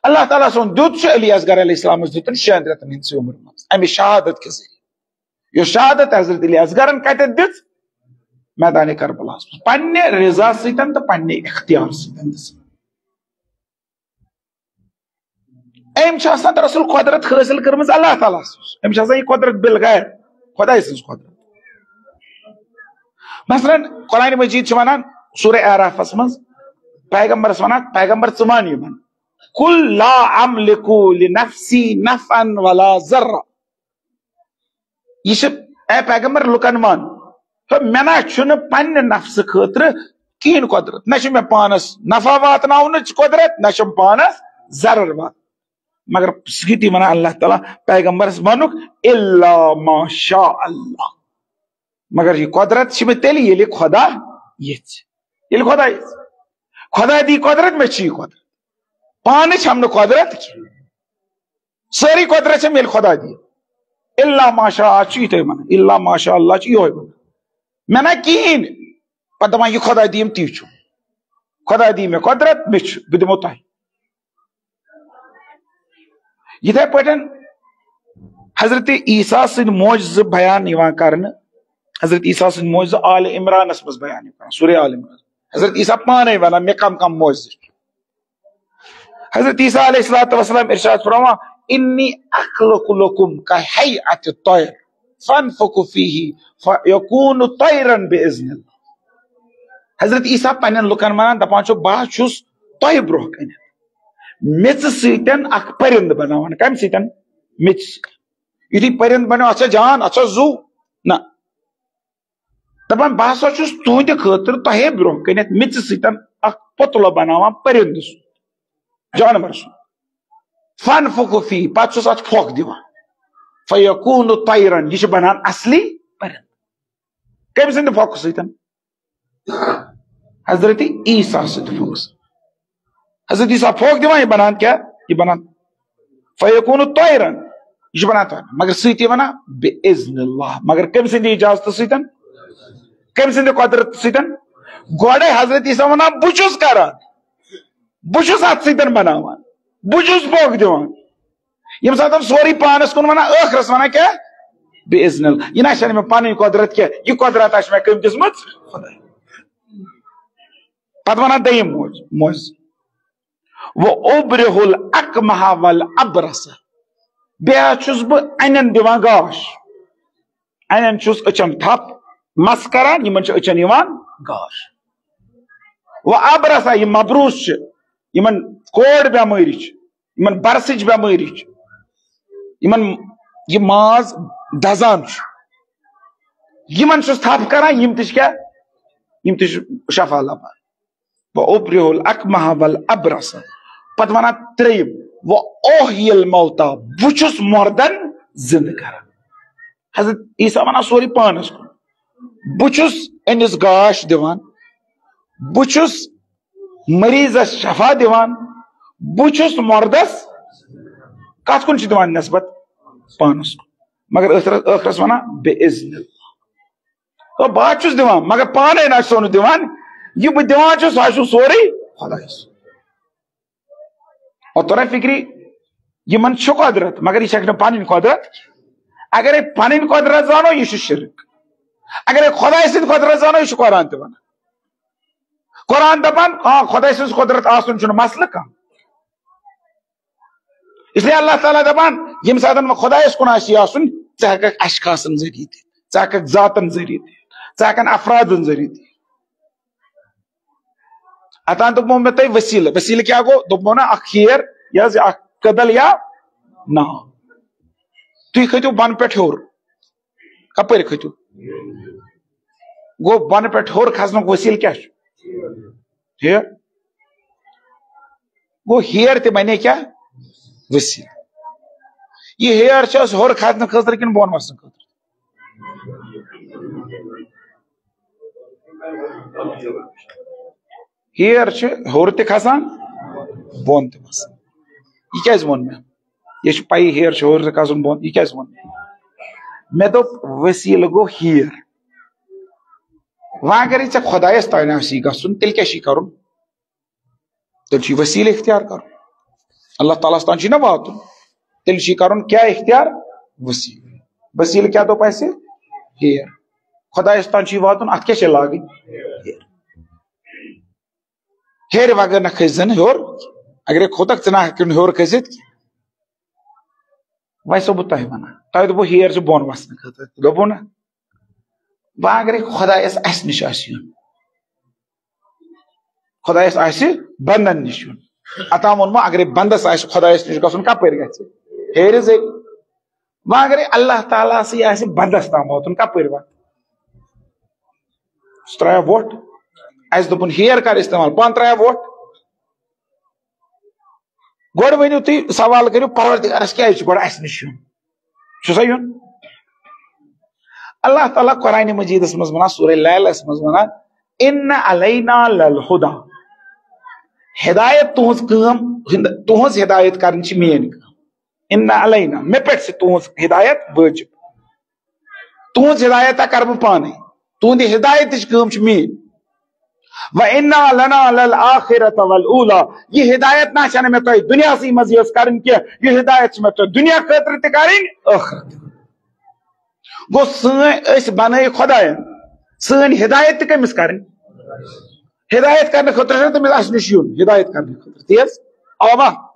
اللہ تعالیٰ سُنٛد دیُت چھُ علی اصغر علیہ السلامس دیُتن شٮ۪ن رٮ۪تن ہٕنٛدِس عمرِ منٛز، امہِ شہادت کہِ ذٔریعہٕ۔ یۄس شہادت حضرت علی اصغرن کتٮ۪تھ دِژ؟ میدان کربلاہس منٛز، پننہِ رضا سۭتۍ تہٕ پننہِ اختیار سۭتۍ دِژ۔ أمۍ چھِ آسان دراصل قۄدرت حٲصِل کٔرمٕژ اللہ تعالیٰ سٕنٛز۔ أمۍ چھِ آسان یہِ قۄدرت بالغیب، خۄداے سٕنٛز قۄدرت۔ مثلاً قرآن مجید چھِ ونان سورہ اعرافس منٛز، پیغمبرس ونان، "پیغمبر، ژٕ ون یِمن، قل لا املک لنفسی نفعا ولا ضرا۔" یہِ چھِ، اے پیغمبر، لُکن ون، ہے، مےٚ نہ چھُنہٕ پننہِ نفسہٕ خٲطرٕ کِہیٖنۍ قۄدرت، نہ چھُ مےٚ پانس نفع واتناونٕچ قۄدرت، نہ چھُم پانس ضرر وات۔ مگر سۭتی ونان اللہ تعالیٰ، پیغمبرس ونُکھ، "الا ما شاء اللہ"، مگر یہِ قۄدرت چھِ مےٚ تیٚلہِ، ییٚلہِ خۄدا یژھِ، ییٚلہِ خۄدا یژھِ۔ خۄدا دی قۄدرت، مےٚ چھِ یہِ قۄدرت، پانہٕ چھَم نہٕ قۄدرت کینٛہہ۔ سٲرٕے قۄدرت چھم ییٚلہِ خۄدا دِیہِ۔ الا ماشاء، آز چھُ یِتھے ونان، الا ماشاء اللہ چھُ یِہوے ونان۔ مےٚ نہ کِہیٖنۍ۔ پتہٕ دپان، یہِ خۄدا دِیِم، تی چھُ۔ خۄدا دِیہِ مےٚ قۄدرت، مےٚ چھُ، بہٕ دِمو تۄہہِ۔ یِتھے پٲٹھۍ حضرت عیسیٰ سٕنٛدۍ معجزٕ بیان یِوان کرنہٕ۔ حضرت عیسیٰ سٕنٛدۍ معجزٕ آل عمرانس منٛز بیان یِوان کرنہٕ، سورہ آل عمران۔ حضرت عیسیٰ پانے ونان، مےٚ کم کم معجزٕ چھِ۔ حضرت عیسیٰ علیہ الصلوۃ والسلام ارشاد فرماوان، "انی اخلق لکم کہیئۃ الطیر فانفخوا فیہ فیکون طیرا باذن اللہ۔" حضرت عیسیٰ پننٮ۪ن لُکن ونان، دپان چھُ، "بہٕ حظ چھُس تۄہہِ برونٛہہ کنٮ۪تھ میٚژِ سۭتۍ اکھ پٔرِندٕ بناوان۔" کمہِ سۭتۍ؟ میٚژِ سۭتۍ۔ یُتھُے پٔرِندٕ بنیو، اتھ چھا جان، اتھ چھا زُو؟ نہ۔ دپان، "بہٕ ہسا چھُس تُہنٛدِ خٲطرٕ تۄہے برونٛہہ کنٮ۪تھ میٚژِ سۭتۍ اکھ پُتلہٕ بناوان پٔرِندٕ سُنٛد، جانور سُنٛد۔ فانفخوا فیہ، پتہٕ چھُس اتھ پھۄکھ دِوان۔ فیکون طیرا، یہِ چھُ بنان اصلی پٔرِندٕ۔" کٔمۍ سٕنٛدِ پھۄکھٕ سۭتۍ؟ حضرت عیسیٰ سٕنٛدِ پھۄکھٕ سۭتۍ۔ حضرت عیسیٰ پھۄکھ دِوان، یہِ بنان کیٛاہ؟ یہِ بنان فیکون طیرا، یہِ چھُ بنان طیرا، مگر سۭتی ونان باذن اللہ، مگر کٔمۍ سٕنٛدِ اجازتہٕ سۭتۍ؟ کٔمۍ سٕنٛدِ قۄدرت سۭتۍ؟ گۄڈے حضرت عیسیٰ ونان، "بہٕ چھُس کران، بہٕ چھُس اتھ سۭتۍ بناوان، بہٕ چھُس پھۄکھ دِوان۔" ییٚمہِ ساتہٕ سورُے پانس کُن ونان، ٲخرس ونان کیٛاہ؟ باذن اللہ۔ یہِ نہ چھنہٕ مےٚ پنٕنۍ قۄدرت کینٛہہ، یہِ قۄدرت آسہِ مےٚ کٔمۍ دِژمٕژ؟ خۄداے۔ پتہٕ ونان دوٚیِم موج، موج، "و ابرئ الاکمہ والابرص"، بیٚیہِ حظ چھُس بہٕ انٮ۪ن دِوان گاش، انٮ۪ن چھُس أچھن تھپھ، مس کران، یِمن چھُ أچھن یِوان گاش۔ "و ابرص"، یِم مبروس چھِ، یِمن کوڑ بٮ۪مٲرۍ چھِ، یِمن برسٕچ بٮ۪مٲرۍ چھِ، یِمن یہِ ماز دزان چھُ، یِمن چھُس تھپھ کران، یِم تہِ چھِ کیٛاہ؟ یِم تہِ چھِ شفا لبان۔ "و ابرئ الاکمہ والابرص"۔ پتہٕ ونان ترٛیٚیِم، "و احیی الموتیٰ"، بہٕ چھُس مردن زندٕ کران۔ حضرت عیسیٰ ونان سورُے پانس کُن، بہٕ چھُس أمِس گاش دِوان، بہٕ چھُس مریضس شفا دِوان، بہٕ چھُس مردس کتھ کُن چھُ دِوان نسبت؟ پانس کُن۔ مگر ٲخرس، ٲخرس ونان، "باذن اللہ"۔ تو بہٕ حظ چھُس دِوان، مگر پانے نہ چھُسو نہٕ دِوان۔ یہِ بہٕ دِوان چھُس، سُہ حظ چھُ سورُے خۄدایَس۔ اور توٚرا فِکرِ، یِمن چھُ قۄدرت، مگر یہِ چھَکھ نہٕ پنٕنۍ قۄدرت۔ اگرے پنٕنۍ قۄدرت زانو، یہِ چھُ شرک۔ اگرے خۄداے سٕنٛدۍ قۄدرت زانو، یہِ چھُ قرآن تہِ وَنان۔ قرآن دَپان، آ، خۄداے سٕنٛز قۄدرت آسُن چھُنہٕ مسلہٕ کانٛہہ۔ اس لیے اللہ تعالیٰ دَپان، ییٚمہِ ساتہٕ وۄنۍ خۄدایَس کُن آسہِ یہِ آسُن، ژٕ ہٮ۪کَکھ اشخاصن ذٔریعہٕ تہِ، ژٕ ہٮ۪کَکھ ذاتن ذٔریعہٕ تہِ، ژٕ ہٮ۪کَن افرادن ذٔریعہٕ تہِ۔ اتان دوٚپمو مےٚ تۄہہِ وسیلہٕ۔ وسیلہٕ کیٛاہ گوٚو؟ دوٚپمو نا، اکھ ہیر، یہِ حظ، یہِ اکھ کٔدل یا ناو۔ تُہۍ کھٔتِو بۄنہٕ پٮ۪ٹھ ہیوٚر۔ کپٲرۍ کھٔتِو؟ گوٚو، بۄنہٕ پٮ۪ٹھ ہیوٚر کھسنُک وسیلہٕ کیٛاہ چھُ؟ ہیر۔ گوٚو، ہیر تہِ بنے کیٛاہ؟ وسیلہٕ۔ یہِ ہیر چھِ أسۍ ہیوٚر کھسنہٕ خٲطرٕ کِنہٕ بۄن وسنہٕ خٲطرٕ؟ ہیر چھِ ہیوٚر تہِ کھسان، بۄن تہِ وسان۔ یہِ کیٛازِ ووٚن مےٚ؟ یہِ چھُ پَیی ہیر چھُ ہیوٚر تہِ کھسُن، بۄن۔ یہِ کیٛازِ ووٚن مےٚ؟ مےٚ دوٚپ، وسیلہٕ گوٚو ہیر۔ وۄنۍ اگرے ژےٚ خۄدایَس تانۍ آسی گژھُن، تیٚلہِ کیٛاہ چھُے کَرُن؟ تیٚلہِ چھُے وسیلہٕ اختیار کرُن۔ اللہ تعالیٰ ہس تام چھُے نہ واتُن، تیٚلہِ چھُے کرُن کیٛاہ اختیار؟ وسیلہٕ۔ وسیلہٕ کیٛاہ دوٚپ اَسہِ؟ ہیر۔ خۄدایس تام چھُے واتُن، اتھ کیٛاہ چھے لاگٕنۍ؟ ہیر۔ ہیرِ وغٲر نہ کھٔسۍ زن ہیوٚر۔ اگرے کھوٚتکھ، ژٕ نہ ہیٚککھ نہٕ ہیوٚر کھٔسِتھ کینٛہہ۔ وۄنۍ چھُسو بہٕ تۄہہِ وَنان، تۄہہِ دوٚپوُ ہیر چھِ بۄن وَسنہٕ خٲطرٕ، دوٚپوُ نہ؟ وۄنۍ اگرے خۄدایَس اَسہِ نِش آسہِ یُن، خۄدایَس آسہِ بنٛدَن نِش یُن، عطا ووٚنمو، اگرے بنٛدَس آسہِ خۄدایَس نِش گژھُن، کَپٲرۍ گژھِ؟ ہیرِ ذٔریعہٕ۔ وۄنۍ اگرے اللہ تعالیٰ سٕے آسہِ بنٛدَس تام واتُن، کَپٲرۍ واتہِ؟ سُہ ترٛایہِ وۄٹھ۔ اَسہِ دوٚپُن ہیر کر استعمال، پانہٕ ترٛایہِ وۄٹھ۔ گۄڈٕ ؤنِو تُہۍ، سوال کٔرِو، پروردگارس کیٛازِ چھُ گۄڈٕ اَسہِ نِش یُن؟ چھُ سا یُن؟ اللہ تعالیٰ قرآنِ مجیدس منٛز وَنان، سورہ لیلس منٛز وَنان، "ان علینا للہدیٰ"، ہدایت تُہنٛز کٲم، ہند-، تُہنٛز ہدایت کرٕنۍ چھِ میٲنۍ کٲم۔ ان علینا، مےٚ پٮ۪ٹھ چھِ تُہنٛز ہدایت وٲجِب۔ تُہنٛز ہدایت ہا کرٕ بہٕ پانے۔ تُہنٛدِ ہدایتٕچ کٲم چھِ میٲنۍ۔ "و انا لنا للآخرۃ والاولیٰ"، یہِ ہدایت نہ چھنہٕ مےٚ تۄہہِ دُنیاہسٕے منٛز یٲژ کرٕنۍ کینٛہہ، یہِ ہدایت چھِ مےٚ تۄہہِ دُنیا خٲطرٕ تہِ کرٕنۍ، ٲخرت۔ گوٚو، سٲنۍ، أسۍ بنٲے خۄدایَن، سٲنۍ ہدایت تہِ کٔمِس کرٕنۍ؟ ہدایت کرنہٕ خٲطرٕ چھُنہٕ تٔمِس اَسہِ نِش یُن، ہدایت کرنہٕ خٲطرٕ۔ تی حظ؟ اَوا۔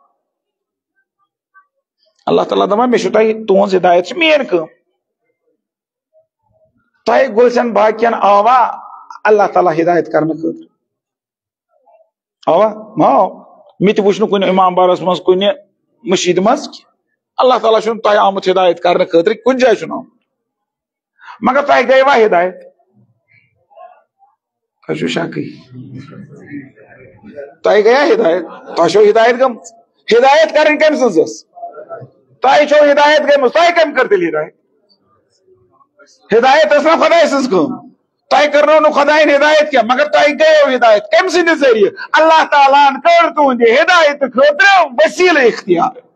اللہ تعالیٰ دپان، مےٚ چھُ تۄہہِ، تُہنٛز ہدایت چھِ میٲنۍ کٲم۔ تۄہہِ گُلشن باقین آوا اللہ تعالیٰ ہدایت کرنہٕ خٲطرٕ؟ آوا؟ ما آو۔ مےٚ تہِ وٕچھ نہٕ کُنہِ امام بارس منٛز، کُنہِ مٔشیٖد منٛز کینٛہہ۔ اللہ تعالیٰ چھُنہٕ تۄہہِ آمُت ہدایت کرنہٕ خٲطرٕ، کُنہِ جایہِ چھُنہٕ آمُت۔ مگر تۄہہِ گٔیوا ہدایت؟ تۄہہِ چھُو شکٕے۔ تۄہہِ گٔیا ہدایت؟ تۄہہِ چھو ہدایت گٔمٕژ۔ ہدایت کرٕنۍ کٔمۍ سٕنٛز ٲس؟ تۄہہِ چھو ہدایت گٔمٕژ، تۄہہِ کٔمۍ کٔر تیٚلہِ ہدایت؟ ہدایت ٲس نہ خۄداے سٕنٛز کٲم؟ تۄہہِ کٔرنو نہٕ خۄدایَن ہدایت کینٛہہ، مگر تۄہہِ گٔیو ہدایت۔ کٔمۍ سٕنٛدِ ذٔریعہٕ؟ اللہ تعالیٰ ہن کٔر تُہنٛدِ ہدایتہٕ خٲطرٕ وسیلہٕ اختیار۔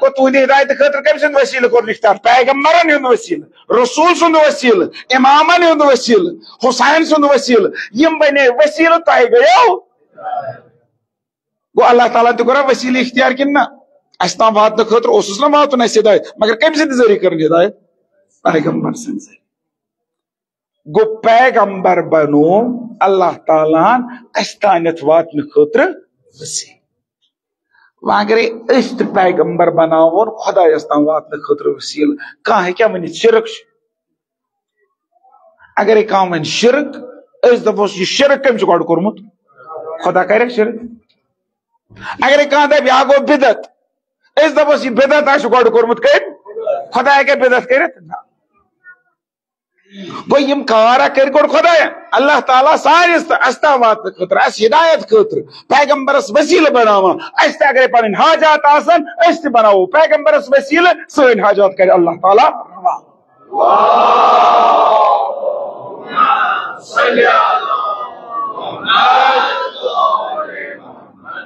گوٚو، تُہنٛدِ ہدایتہٕ خٲطرٕ کٔمۍ سُنٛد وسیلہٕ کوٚر اختیار؟ پیغمبرن ہُنٛد وسیلہٕ، رسول سُنٛد وسیلہٕ، امامن ہُنٛد وسیلہٕ، حسین سُنٛد وسیلہٕ۔ یِم بنے وسیلہٕ، تۄہہِ گٔیو۔ گوٚو، اللہ تعالیٰ ہن تہِ کوٚرا وسیلہٕ اختیار کِنہٕ نہ؟ اسہِ تام واتنہٕ خٲطرٕ اوسُس نہ واتُن اسہِ ہدایت، مگر کٔمۍ سٕنٛدِ ذٔریعہٕ کٔرٕن ہدایت؟ پیغمبر سٕنٛدِ ذٔریعہٕ۔ گوٚو، پیغمبر بنوو اللہ تعالیٰ ہن اسہِ تانٮ۪تھ واتنہٕ خٲطرٕ وسیلہٕ۔ وۄنۍ اگرے أسۍ تہِ پیغمبر بناوون خۄدایس تام واتنہٕ خٲطرٕ وسیلہٕ، کانٛہہ ہیٚکیٛاہ ؤنِتھ شرک چھُ؟ اگرے کانٛہہ ونہِ شرک، أسۍ دپوس، یہِ شرک کٔمۍ چھُ گۄڈٕ کوٚرمُت؟ خۄدا کرِ شرک۔ اگرے کانٛہہ دپہِ، یہِ ہا گوٚو بدعت، أسۍ دپوس، یہِ بدعت ہا چھُ گۄڈٕ کوٚرمُت کٔمۍ؟ خۄدایا ہیٚکیٛاہ بدعت کٔرِتھ؟ نہ۔ گوٚو، یِم کار ہا کٔرۍ گۄڈٕ خۄدایا۔ اللہ تعالیٰ سانِس تہٕ اَسہِ تام واتنہٕ خٲطرٕ، اَسہِ ہدایت خٲطرٕ پیغمبرس وسیلہٕ بناوان۔ اَسہِ تہِ اگرے پنٕنۍ حاجات آسن، أسۍ تہِ بناوو پیغمبرس وسیلہٕ، سٲنۍ حاجات کرِ اللہ تعالیٰ روا۔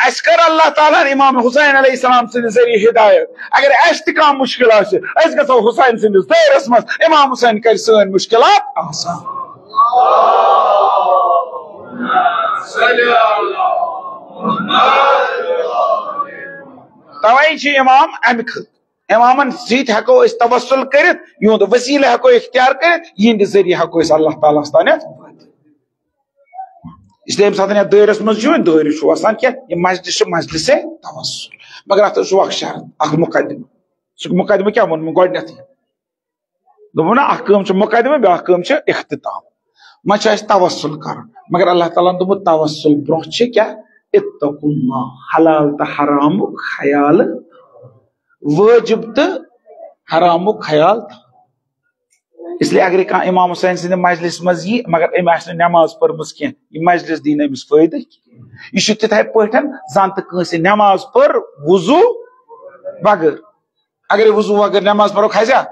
اسہِ کٔر اللہ تعالیٰ ہن امام حسین علیہ السلام سٕنٛدِ ذٔریعہٕ ہدایت۔ اگر اسہِ تہِ کانٛہہ مُشکل آسہِ، أسۍ گژھو حسین سٕنٛدِس دٲیرس منٛز، امام حسین کرِ سٲنۍ مُشکلات آسان۔ توے چھِ امام امہِ خٲطرٕ، امامن سۭتۍ ہٮ۪کو أسۍ توسل کٔرِتھ، یِہُنٛد وسیلہٕ ہٮ۪کو اختیار کٔرِتھ، یِہنٛدِ ذٔریعہٕ ہٮ۪کو أسۍ اللہ تعالیٰ ہس تانٮ۪تھ وٲتِتھ۔ اس لیے ییٚمہِ ساتہٕ یتھ دٲیرس منٛز چھُ، دٲیرٕ چھُ آسان کیٛاہ؟ یہِ مجلس چھُ مجلس توسل، مگر اتھ چھُ اکھ شرط، اکھ مقدمہٕ۔ سُہ مقدمہٕ کیٛاہ ووٚن مےٚ گۄڈٕنیتھٕے؟ دوٚپُن نا، اکھ کٲم چھِ مقدمہٕ، بیٛاکھ کٲم چھِ اختتام۔ وۄنۍ چھُ اَسہِ توسل کرُن، مگر اللہ تعالیٰ ہن دوٚپمُت، توسل برونٛہہ چھِ کیٛاہ؟ اتقوا اللہ، حلال تہٕ حرامُک خیال، وٲجب تہٕ حرامُک خیال تھاوُن۔ اس لیے اگر کانٛہہ امام حسین سٕنٛدِ مجلس منٛز یی، مگر أمۍ آسہِ نہٕ نٮ۪ماز پٔرمٕژ کینٛہہ، یہِ مجلس دی نہٕ أمِس فٲیدٕ کینٛہہ۔ یہِ چھُ تِتھے پٲٹھۍ زن تہٕ کٲنٛسہِ نٮ۪ماز پٔر وضو بغٲر۔ اگر وضو بغٲر نٮ۪ماز پرو، کھسیا؟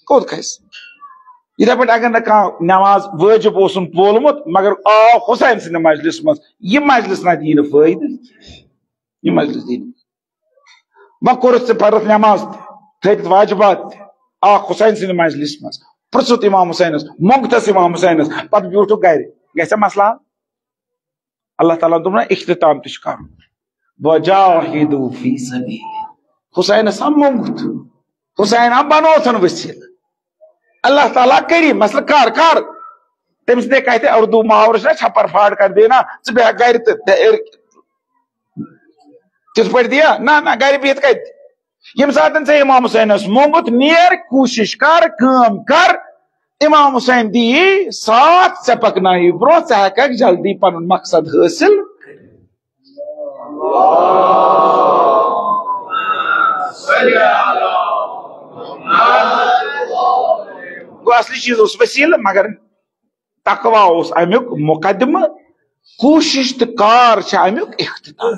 کوٚت کھسہِ؟ یِتھے پٲٹھۍ اگر نہٕ کانٛہہ نٮ۪ماز وٲجب اوسُن پولمُت، مگر آو حسین سٕنٛدِ مجلس منٛز، یہِ مجلس نہ دی نہٕ فٲیدٕ، یہِ مجلس دی نہٕ۔ وۄنۍ کوٚرُتھ ژےٚ فرض نٮ۪ماز تہِ، تھٲوِتھ واجبات تہِ، آکھ حسین سٕنٛدِ مجلس منٛز، پرٛژھُتھ امام حسینس، موٚنگتس امام حسینس، پتہٕ بیوٗٹھُکھ گرِ، گژھِ مسلہٕ حل؟ اللہ تعالیٰ ہن دوٚپ نہ، اختتام تہِ چھُ کرُن۔ وجاہدوا فی سبیلہ۔ حسینس ہا موٚنگُت، حسین ہا بنوتھن وسیلہٕ۔ اللہ تعالیٰ کری مسلہٕ، کر، کر۔ تٔمۍ سٕنٛدے کتھِ اردو محاورٕ چھُنہ، چھپر پھاڑ کر دینا، ژٕ بیٚہہ گرِ تہٕ بیٚہہ ارِ-، تِتھ پٲٹھۍ دِیا؟ نہ، نہ، گرِ بِہِتھ کتہِ؟ ییٚمہِ ساتہٕ ژےٚ امام حسینس موٚنگُت، نیر، کوٗشش کر، کٲم کر، امام حسین دِیی ساتھ، ژےٚ پکناوی برونٛہہ، ژٕ ہٮ۪ککھ جلدی پنُن مقصد حٲصِل کٔرِتھ۔ گوٚو، اصلی چیٖز اوس وسیلہٕ، مگر تقوی اوس امیُک مقدمہٕ، کوٗشش تہٕ کار چھِ امیُک اختتام۔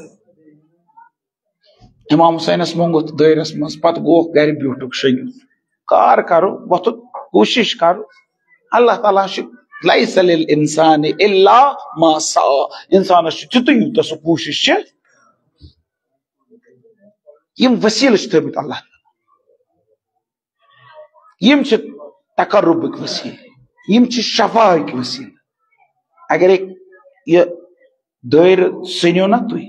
امام حسینس موٚنگُت دٲیرس منٛز، پتہٕ گوٚوکھ گرِ، بیوٗٹھُکھ شٔنگِتھ۔ کار کرو، وۄتھُن، کوٗشش کرو۔ اللہ تعالیٰ چھُ، لیس للانسان الا ما سعی، انسانس چھُ تیُتُے یوٗتاہ سُہ کوٗشش چھِ۔ یِم وسیلہٕ چھِ تھٲومٕتۍ اللہ تعالیٰ۔ یِم چھِ تقربٕکۍ وسیلہٕ، یِم چھِ شفاہٕکۍ وسیلہٕ۔ اگرے یہِ دٲیرٕ ژھٕنِو نہ تُہۍ،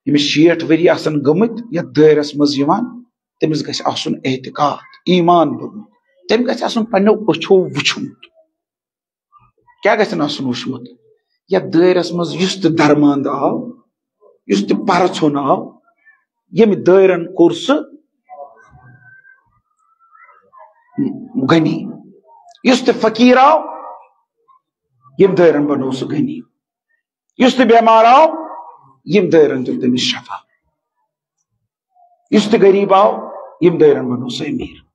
ییٚمِس شیٹھ ؤری آسن گٔمٕتۍ یتھ دٲیرس منٛز یِوان، تٔمِس گژھِ آسُن اعتقاد، ایمان بوٚرمُت، تٔمۍ گژھِ آسُن پننیو أچھو وُچھمُت۔ کیٛاہ گژھن آسُن وٕچھمُت؟ یَتھ دٲیرَس منٛز یُس تہِ درماندٕ آو، یُس تہِ پرٕ ژھوٚن آو، ییٚمہِ دٲیرَن کوٚر سُہ غنی۔ یُس تہِ فقیٖر آو، ییٚمہِ دٲیرَن بنوو سُہ غنی۔ یُس تہِ بٮ۪مار آو، ییٚمہِ دٲیرَن دیُت تٔمِس شفا۔ یُس تہِ غریٖب آو، ییٚمہِ دٲیرَن بنوو سُہ أمیٖر۔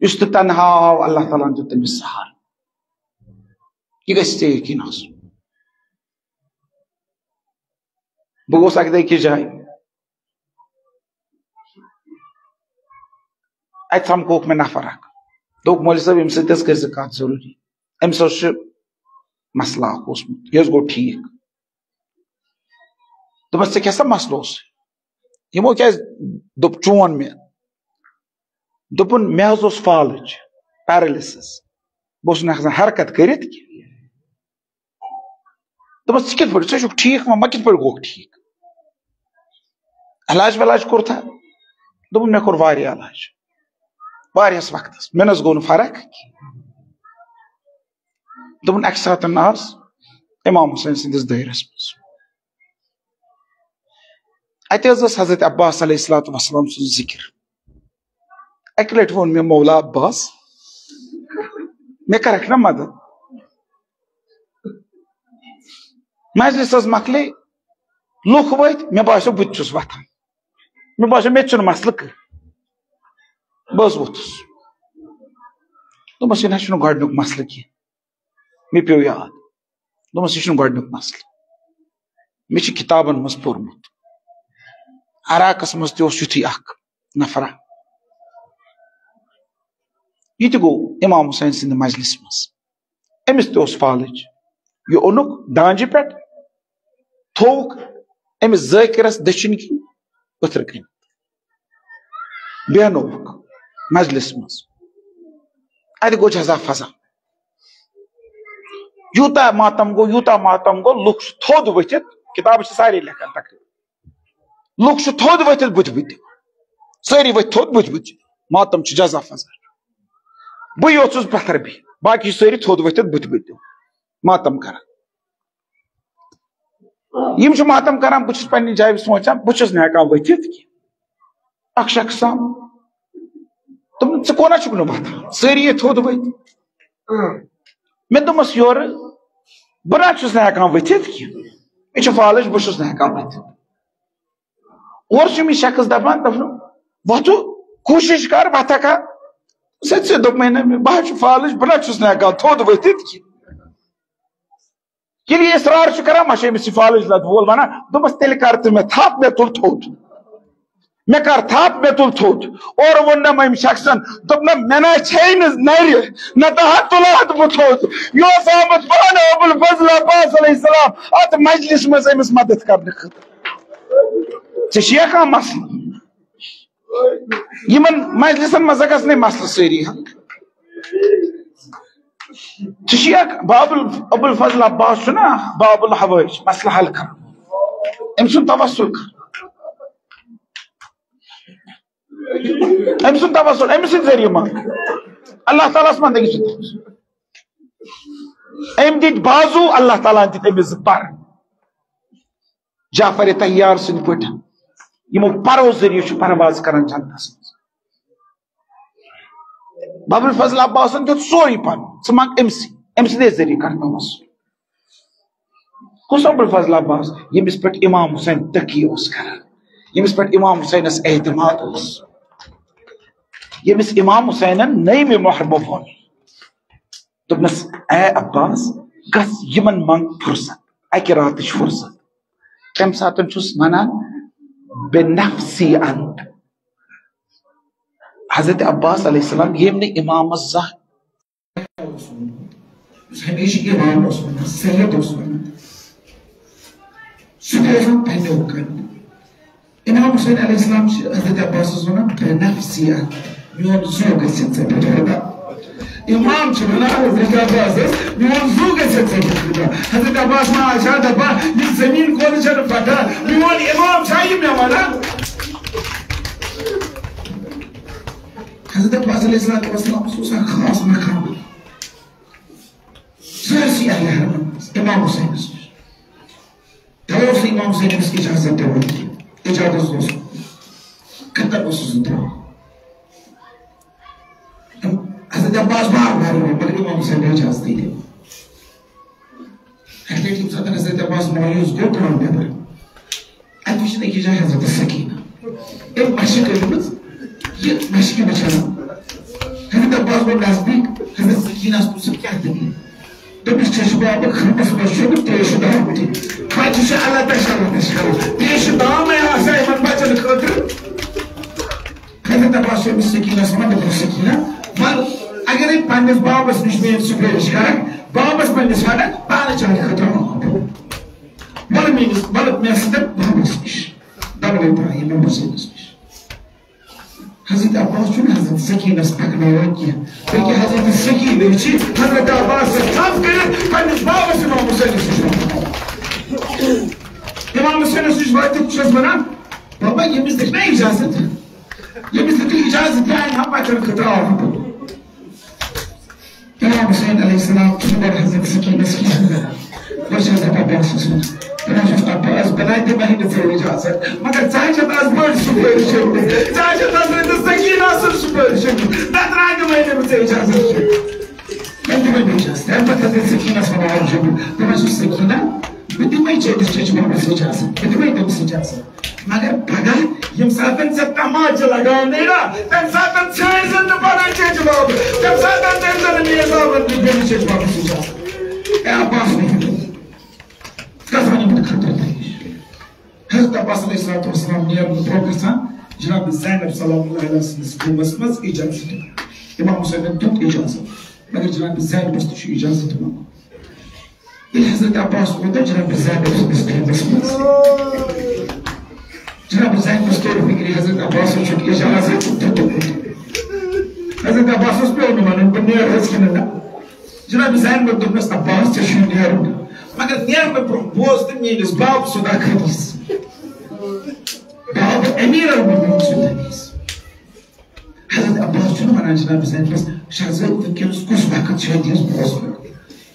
یُس تہِ تنہا آو، اللہ تعالیٰ ہَن دیُت تٔمِس سہارٕ۔ یہِ گژھِ ژےٚ یقیٖن آسُن۔ بہٕ گوس اَکہِ دۄہ أکِس جایہِ، اَتہِ سَمکھوکھ مےٚ نفر اَکھ۔ دوٚپُکھ، "مولوی صٲب، ییٚمہِ سۭتۍ حظ کٔرۍ زِ کَتھ ضروٗری، أمِس حظ چھُ مسلہٕ اَکھ اوسمُت، یہِ حظ گوٚو ٹھیٖک۔" دوٚپمَس، "ژےٚ کیٛاہ سا مسلہٕ اوس؟" یِمو کیٛازِ دوٚپ، "چون مےٚ؟" دوٚپُن، "مےٚ حظ اوس فالٕج، paralysis، بہٕ اوسُس نہٕ ہٮ۪کان حرکت کٔرِتھ کینٛہہ۔" دوٚپمَس، "ژٕ کِتھ پٲٹھۍ؟ ژٕ چھُکھ ٹھیٖک، وۄنۍ ما کِتھ پٲٹھۍ گوٚکھ ٹھیٖک؟ علاج ولاج کوٚرتھا؟" دوٚپُن، "مےٚ کوٚر واریاہ علاج، واریاہَس وقتَس، مےٚ نہ حظ گوٚو نہٕ فرق کینٛہہ۔" دوٚپُن، اَکہِ ساتَن آس اِمام حُسین سٕنٛدِس دٲیرَس منٛز۔ اَتہِ حظ ٲس حضرت عباس علیہ الصلوۃ والسلام سُنٛد ذِکِر۔ اَکہِ لَٹہِ ووٚن مےٚ، "مولا عباس، مےٚ کَرَکھ نا مدد؟" مجلس حظ مۄکلے، لُکھ ؤتھۍ، مےٚ باسیو بہٕ تہِ چھُس وۄتھان۔ مےٚ باسیو مےٚ تہِ چھُنہٕ مسلہٕ کٕہٕنۍ۔ بہٕ حظ ووٚتھُس۔ دوٚپمَس، "یہِ نہ حظ چھُنہٕ گۄڈٕنیُک مسلہٕ کینٛہہ۔" مےٚ پیوٚو یاد۔ دوٚپمَس، "یہِ چھُنہٕ گۄڈٕنیُک مسلہٕ۔ مےٚ چھُ کِتابَن منٛز پوٚرمُت۔ عراقَس منٛز تہِ اوس یُتھُے اَکھ نفرا۔ یہِ تہِ گوٚو اِمام حُسین سٕنٛدِ مجلسہِ منٛز۔ أمِس تہِ اوس فالٕج۔ یہِ اوٚنُکھ دانجہِ پٮ۪ٹھ، تھووُکھ أمِس ذٲکِرَس دٔچھِنۍ کِنۍ، پٔتھرٕ کِنۍ۔ بیٚہنووُکھ مجلس منٛز۔ اَتہِ گوٚو جزا فضا۔ یوٗتاہ ماتم گوٚو، یوٗتاہ ماتم گوٚو، لُکھ چھِ تھوٚد ؤتھِتھ، کِتابہٕ چھِ سارے لیکھان تقریٖباً۔ لُکھ چھِ تھوٚد ؤتھِتھ بٕتھِ بٕتھِ۔ سٲری ؤتھۍ تھوٚد بٕتھِ بٕتھِ۔ ماتم چھُ جزا فضا۔ بٕے یوت چھُس پتھر بِہِتھ، باقی چھِ سٲری تھوٚد ؤتھِتھ بٕتھِ بٕتھِ۔ ماتم کران۔ یِم چھِ ماتم کران، بہٕ چھُس پننہِ جایہِ سونٛچان، بہٕ چھُس نہٕ ہٮ۪کان ؤتھِتھ کینٛہہ۔ اکھ شخص آو، دوٚپُن، "ژٕ کونہ چھُکھ نہٕ وۄتھان؟ سٲری ہے تھوٚد ؤتھۍ۔" مےٚ دوٚپمَس یورٕ، "بہٕ نہ چھُس نہٕ ہٮ۪کان ؤتھِتھ کینٛہہ، مےٚ چھُ فالٕج، بہٕ چھُس نہٕ ہٮ۪کان ؤتھِتھ۔" اورٕ چھُ مےٚ شخص دَپان، دَپان، "وۄتھُو، کوٗشِش کر، وۄتھکھا؟" سُہ تہِ دوٚپمَے نہ مےٚ، "بہٕ حظ چھُس فالٕج، بہٕ نہ چھُس نہٕ ہٮ۪کان تھوٚد ؤتھِتھ کینٛہہ۔" ییٚلہِ یہِ اصرار چھُ کران، ما چھُ أمِس یہِ فالٕج لد وول ونان، دوٚپمَس، "تیٚلہِ کر تہٕ مےٚ تھپھ، مےٚ تُل تھوٚد۔ مےٚ کر تھپھ، مےٚ تُل تھوٚد۔" اورٕ ووٚن نہ أمۍ شخصن، دوٚپ نہ، "مےٚ نہ چھے نہٕ نرِ، نہ تہٕ ہا تُلہٕ ہا بہٕ تھوٚد۔" یہِ اوس آمُت پانہٕ ابوالفضل عباس علیہ السلام اتھ مجلس منٛز أمِس مدد کرنہٕ خٲطرٕ۔ ژےٚ چھُیا کانٛہہ مسلہٕ؟ یِمن مجلسن منٛز گژھنٕے مسلہٕ سٲری حل۔ ژٕ چھُ یک بابل، ابوالفضل عباس چھُ نا بابل حوٲج مسلہٕ حل کران۔ أمۍ سُنٛد توسل کر۔ أمۍ سُنٛد توسل، أمۍ سٕنٛدِ ذٔریعہٕ منٛگ۔ اللہ تعالیٰ ہس منٛگ أمۍ سُنٛد توسل۔ أمۍ دِتۍ بازو، اللہ تعالیٰ ہن دِتۍ أمِس زٕ پر۔ جعفر طیار سٕنٛدۍ پٲٹھۍ یِمو پرو ذٔریعہٕ چھُ پرواز کران جنتس منٛز۔ بابل فضل عباسن دیُت سورُے پنُن، ژٕ منٛگ أمۍ سٕے، أمۍ سٕنٛدے ذٔریعہٕ کرنومس۔ کُس ابوالفضل عباس؟ ییٚمِس پٮ۪ٹھ امام حسین تقی اوس کران، ییٚمِس پٮ۪ٹھ امام حسینس اعتماد اوس، ییٚمِس امام حسینن نٔیمہِ محرمہٕ ووٚن۔ دوٚپنَس، "اے عباس، گژھ یِمن منٛگ فرصت، اَکہِ راتٕچ فرصت۔" تَمہِ ساتہٕ چھُس وَنان، "بے نفسی انت۔" حضرت عباس علیہ السلام ییٚمۍ نہٕ امامس زانٛہہ اوس ووٚنمُت، یُس ہمیشہِ امام اوس وَنان، سید اوس وَنان، سُہ تہِ اوس وَنان پنٛنیو کَنیو۔ امام حسین علیہ السلام چھِ حضرت عباسس وَنان، "بے نفسی انت، میون زُو گژھِ ژےٚ پٮ۪ٹھ فدا۔" امام چھِ وَنان حضرت عباسس، "میون زُو گژھِ ژےٚ پٮ۪ٹھ فدا۔" حضرت عباس ما آسہِ ہا دَپان، "یہِ زٔمیٖن کۄلہِ چھَنہٕ پَتہ، میون امام چھا یہِ مےٚ وَنان؟" حضرت عباس علیہ السلام اوس اکھ خاص مقام۔ سٲرسٕے اہلِ حرمن منٛز امام حسینس نِش۔ تَوَے اوس نہٕ امام حسینس اجازت دِوان کینٛہہ۔ اجازت اوس، خطر اوسُس نہٕ دِوان۔ حضرت عباس بار بار یِوان، مگر امام حسین نہٕ اجازتٕے دِوان۔ اَکہِ لَٹہِ ییٚمہِ ساتہٕ حضرت عباس مایوس گوٚو، درٛاو نٮ۪بر۔ اَتہِ وٕچھِن أکِس جایہِ حضرت سکینہ۔ أمۍ مَشٕک کٔرمٕژ، یہِ مَشٕک وٕچھان۔ حضرت عباس گوٚو نزدیٖک، حضرت سکینہ ٲس پرٛژھان، "کیٛاہ دٔلیٖل؟" دوٚپمَس، "چشمہ آبہٕ خانَس منٛز چھُنہٕ ترٛیشہِ دام تہِ۔ بَچہِ چھِ اللہ تعالیٰ، اللہ تعالیٰ، ترٛیشہِ دامَے آسان یِمَن بَچَن خٲطرٕ۔" حضرت عباس چھُ أمِس سکینَس وَنان، دوٚپُن، "سکینہ، وَل، اگرے پننِس بابَس نِش میٲنۍ سُفٲرِش کرکھ، بابَس پننِس وَنکھ، پانہٕ چانہِ خٲطرٕ معاف۔ وَل میٲنِس، وَل مےٚ سۭتۍ بابَس نِش، دۄنوَے بٲے امام حسینَس نِش۔" حضرت عباس چھُنہٕ حضرت سکینَس پَکناوان کینٛہہ، بلکہِ حضرت سکینہ چھِ حضرت عباسَس تھپھ کٔرِتھ پننِس بابَس امام حسینَس نِش واتان۔ امام حسینَس نِش وٲتِتھ چھَس وَنان، "بابا، ییٚمِس دِکھ نا اجازت؟" ییٚمِس دِتُے اجازت، یہِ اَنہِ ہا بَچَن خٲطرٕ آب۔ امام حسین علیہ السلام چھُنہٕ گۄڈٕ حضرت سکینَس کِہیٖنۍ کران۔ بہٕ چھَس دَپان، بہٕ اوسُس وَنان، بہٕ اوسُس دَپان، بہٕ ٲسٕس بَنان تہِ بَنہِ نہٕ ژےٚ اجازت، مگر ژےٚ چھَتھ آز بٔڑ سُپٲرِش ہیوٚتمُت، ژےٚ چھَتھ حضرت سکینہ سٕنٛز سُپٲرِش ہیوٚتمُت، نَتہٕ رَٹہِ وۄنۍ نہٕ بہٕ ژےٚ اجازت کینٛہہ۔ وۄنۍ دِ وۄنۍ اجازت۔ تَمہِ پَتہٕ حضرت سکینَس وَنان، دَپان چھُس، سکینہ، بہٕ دِمَے ژےٚ أمِس چچہِ بابَس اجازت، بہٕ دِمَے تٔمِس اجازت۔ مگر پگاہ ییٚمہِ ساتہٕ ژےٚ تماچہِ لگاونَے نا، تَمہِ ساتہٕ ژھٲنٛڈۍ زَن نہٕ پَنُن چچہِ بابہٕ، تَمہِ ساتہٕ ژھٲنٛڈۍ زَن نہٕ میٛٲنۍ بابَن تہٕ بیٚیہِ چچہِ بابَس نِش آسُن۔ اے عباس، مےٚ کیٛاہ؟ کَتھ وَنہٕ بہٕ خٲطرٕ تۄہہِ نِش؟ حضرت عباس علیہ الصلوۃ والسلام نیرنہٕ برٛونٛہہ گژھان جناب زینب سلام اللہ علیہ سٕنٛدِس روٗمَس منٛز اجازت۔ امام حسینَن دیُت اجازت، مگر جناب زینبَس تہِ چھُ اجازت منٛگُن۔ ییٚلہِ حضرت عباس ووت جناب زینب سٕنٛدِس ٹایمَس منٛز، جناب زینبَس توٚر فِکرِ، حضرت عباسَس چھُ اجازت دیُتمُت۔ حضرت عباسَس پیوٚو نہٕ وَنُن، بہٕ نیرٕ حظ کِنہٕ نہ۔ جناب زینبَن دوٚپنَس، "عباس، ژےٚ چھُے نیرُن، مگر نیرنہٕ برٛونٛہہ بوز تہٕ میٛٲنِس بابہٕ سُنٛد اکھ حدیث۔ بابہٕ امیر المومنین سُنٛد حدیث۔" حضرت عباس چھُنہٕ وَنان جناب زینبَس، "شاہ زیب، وٕنکیٚنَس کُس وقت چھُ حدیث بوزنُک؟"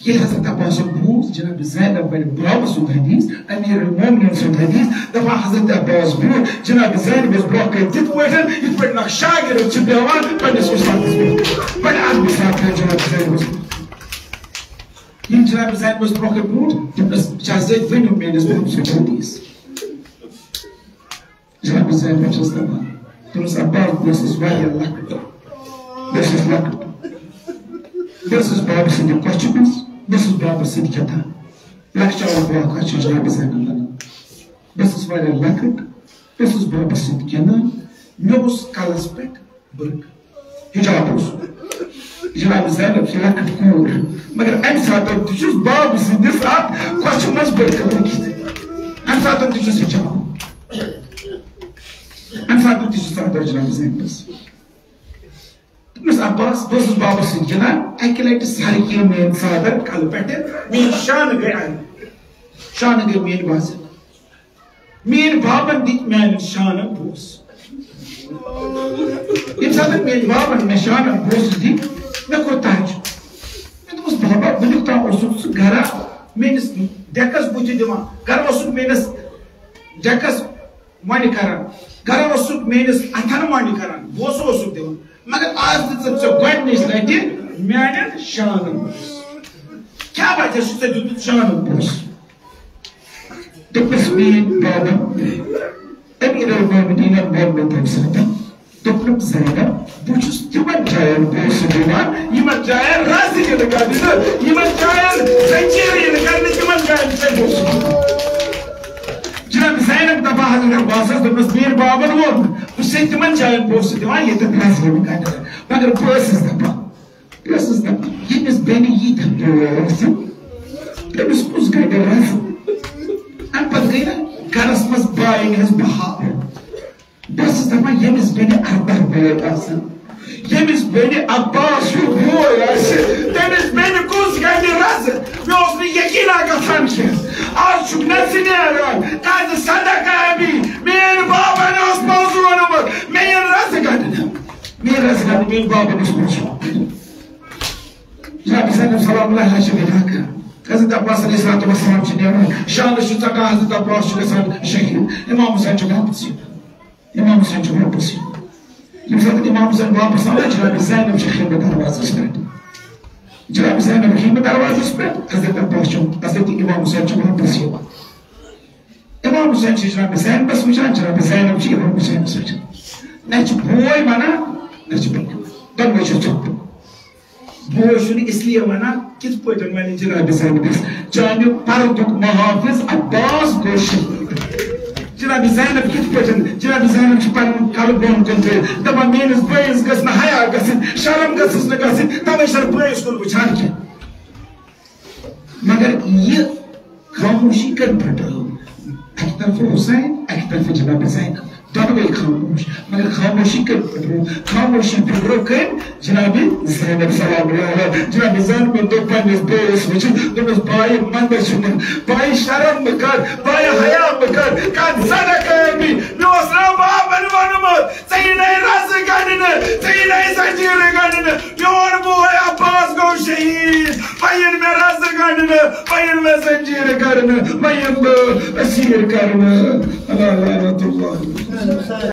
ییٚلہِ حضرت عباسَن بوٗز جناب زینب بَنہِ بابہٕ سُنٛد حدیث، امیر المومنین سُنٛد حدیث، دَپان حضرت عباس بوٗز جناب زینبَس برٛونٛہہ کَنہِ تِتھ پٲٹھۍ، یِتھ پٲٹھۍ اکھ شاگرد چھُ بیٚہوان پنٛنِس اُستادَس برٛونٛہہ۔ بَڑٕ اَدبہٕ سان تھٲو جناب زینبَس۔ ییٚلہِ جناب زینبَس برٛونٛہہ کَنہِ بوٗز، دوٚپنَس، "شاہ زیب، ؤنِو میٛٲنِس بابہٕ سُنٛد حدیث۔" جناب زینب چھَس دَپان، دوٚپمَس، "عباس، بہٕ ٲسٕس واریاہ لۄکٕٹ۔ بہٕ ٲسٕس لۄکٕٹ۔ بہٕ ٲسٕس بابہٕ سٕنٛدِ کۄچھِ منٛز، بہٕ ٲسٕس بابَس سۭتۍ گِنٛدان۔" لۄکچارُک واقعہٕ چھُ جناب زینب وَنان۔ "بہٕ ٲسٕس واریاہ لۄکٕٹ، بہٕ ٲسٕس بابَس سۭتۍ گِنٛدان، مےٚ اوس کَلَس پٮ۪ٹھ بُرقعہٕ۔" حجاب اوس۔ جناب زینب چھِ لۄکٕٹ کوٗر، مگر اَمہِ ساتہٕ تہِ چھُس بابہٕ سٕنٛدِس اَتھ کۄچھِ منٛز بُرقعہٕ لٲگِتھ۔ اَمہِ ساتہٕ تہِ چھُس حجاب۔ اَمہِ ساتہٕ تہِ چھُس ژادر جناب زینبَس۔ دوٚپمَس، "عباس، بہٕ اوسُس بابَس سۭتۍ گِنٛدان، اَکہِ لَٹہِ سَرِ کینٛہہ میٛٲنۍ ژادر کَلہٕ پٮ۪ٹھٕ، میٛٲنۍ شانہٕ گٔے اَلہٕ، شانہٕ گٔے میٛٲنۍ وَزٕلۍ۔" میٛٲنۍ بابَن دِتۍ میٛانٮ۪ن شانَن بوس۔ ییٚمہِ ساتہٕ میٛٲنۍ بابَن مےٚ شانَن بوس دِتۍ، مےٚ کوٚر تعجب۔ مےٚ دوٚپمَس، "بابا، وٕنیُک تام اوسُکھ ژٕ گَرا میٛٲنِس ڈٮ۪کَس بُتھِ دِوان، گَرا اوسُکھ میٛٲنِس ڈٮ۪کَس مۄنہِ کَران، گَرا اوسُکھ میٛٲنِس اَتھَن مۄنہِ کَران، بوسہٕ اوسُکھ دِوان، مگر آز دِژٕکھ ژےٚ گۄڈٕنِچ لَٹہِ میٛانٮ۪ن شانَن بوس۔ کیٛاہ وجہ چھُ ژےٚ دیُتمُت شانَن بوس؟" دوٚپمَس، "میٛٲنۍ بابَن، امیر المومنینَن ووٚن مےٚ تَمہِ ساتہٕ، دوٚپنَم، 'زینب، بہٕ چھُس تِمَن جایَن بوسہٕ دِوان، یِمَن جایَن رَزٕ یِنہٕ کَرنہٕ، یِمَن جایَن زنجیٖرٕ یِنہٕ کَرنہٕ، تِمَن جایَن چھُسَے بوسہٕ دِوان.'" جناب زینب دَپان حضرت عباسَس، دوٚپنَس، "میٛٲنۍ بابَن ووٚن، بہٕ چھُسَے تِمَن جایَن بوسہٕ دِوان، ییٚتٮ۪تھ رَزٕ یِنہٕ کَرنہٕ، مگر بہٕ ٲسٕس دَپان، بہٕ ٲسٕس دَپان، ییٚمِس بیٚنہِ ییٖتیٛاہ بٲے آسَن، تٔمِس کُس گَنٛڈِ رَزٕ؟" اَمہِ پَتہٕ گٔے نا گَرَس منٛز بایَن ہٕنٛز بہار۔ بہٕ ٲسٕس دَپان، ییٚمِس بیٚنہِ اَرداہ بٲے آسَن، ییٚمِس بیٚنہِ عباس ہیوٗ بوے آسہِ، تٔمِس بیٚنہِ کُس گَنٛڈِ رَزٕ؟ مےٚ اوس نہٕ یقیٖنا گژھان کینٛہہ۔ آز چھُکھ نہ ژٕ نیران، کَتہِ صدقہ ابی، میٛٲنۍ بابَن اوس پوٚز ووٚنمُت، مےٚ یِن رَزٕ گَنٛڈنہٕ۔ مےٚ یِن رَزٕ گَنٛڈنہٕ، میٛٲنۍ بابَن اوس پوٚز ووٚنمُت۔ جناب زینب سلام اللہ علیہا چھِ وِدا کران۔ حضرت عباس علیہ الصلوۃ والسلام چھِ نیران، شانس چھُ ژٹان، حضرت عباس چھُ گژھان شہید۔ امام حسین چھُ واپس یِوان۔ امام حسین چھُ واپس یِوان۔ ییٚمہِ ساتہٕ امام حسین واپس آو، جناب زینب چھِ خیمہٕ دروازس پٮ۪ٹھ۔ جناب زینب خیمہٕ دروازس پٮ۪ٹھ، حضرت عباس چھُ، حضرت امام حسین چھُ واپس یِوان۔ امام حسین چھِ جناب زینبس وٕچھان، جناب زینب چھِ امام حسینس وٕچھان۔ نہ چھُ بوے ونان، نہ چھُ بیٚنہِ۔ دۄنوَے چھِ چُپ۔ بوے چھُنہٕ اس لیے ونان، کِتھ پٲٹھۍ ونہِ جناب زینبس، چانہِ پردُک محافظ عباس گوٚو شہید۔ جناب زینب کِتھ پٲٹھۍ، جناب زینب چھِ پنُن کلہٕ بۄن کُن تھٲوِتھ، دپان، میٲنِس بٲیِس گٔژھ نہٕ حیا گژھٕنۍ، شرم گٔژھٕس نہٕ گژھٕنۍ، توے چھَنہٕ بٲیِس کُن وٕچھان کینٛہہ۔ مگر یہِ خاموشی کٔمۍ پھٕٹرٲو؟ اَکہِ طرفہٕ حسین، اَکہِ طرفہٕ جناب زینب، دۄنوَے خاموش۔ مگر خاموشی کٔمۍ پھٕٹرٲو؟ خاموشی پھٕٹرٲو کٔمۍ؟ جناب زینب سلام اللہ علیہا۔ جناب زینبن دوٚپ پننِس بٲیِس وٕچھِتھ، دوٚپنَس، بایہِ، منٛدَچھ چھُ مےٚ، بایہِ، شرم مہٕ کر، بایہِ، حیا مہٕ کر، قد صدقنی، مےٚ اوس رۄبن ووٚنمُت، ژےٚ یِنَے رزٕ گنٛڈنہٕ، ژےٚ یِنَے زنجیٖرٕ گنٛڈنہٕ۔ میون بوے عباس گوٚو شہید، وۄنۍ یِن مےٚ رزٕ گنٛڈنہٕ، وۄنۍ یِن مےٚ زنجیٖرٕ گنٛڈنہٕ، وۄنۍ یِم بہٕ اسیٖر کرنہٕ۔ اللہ لعنت اللہ۔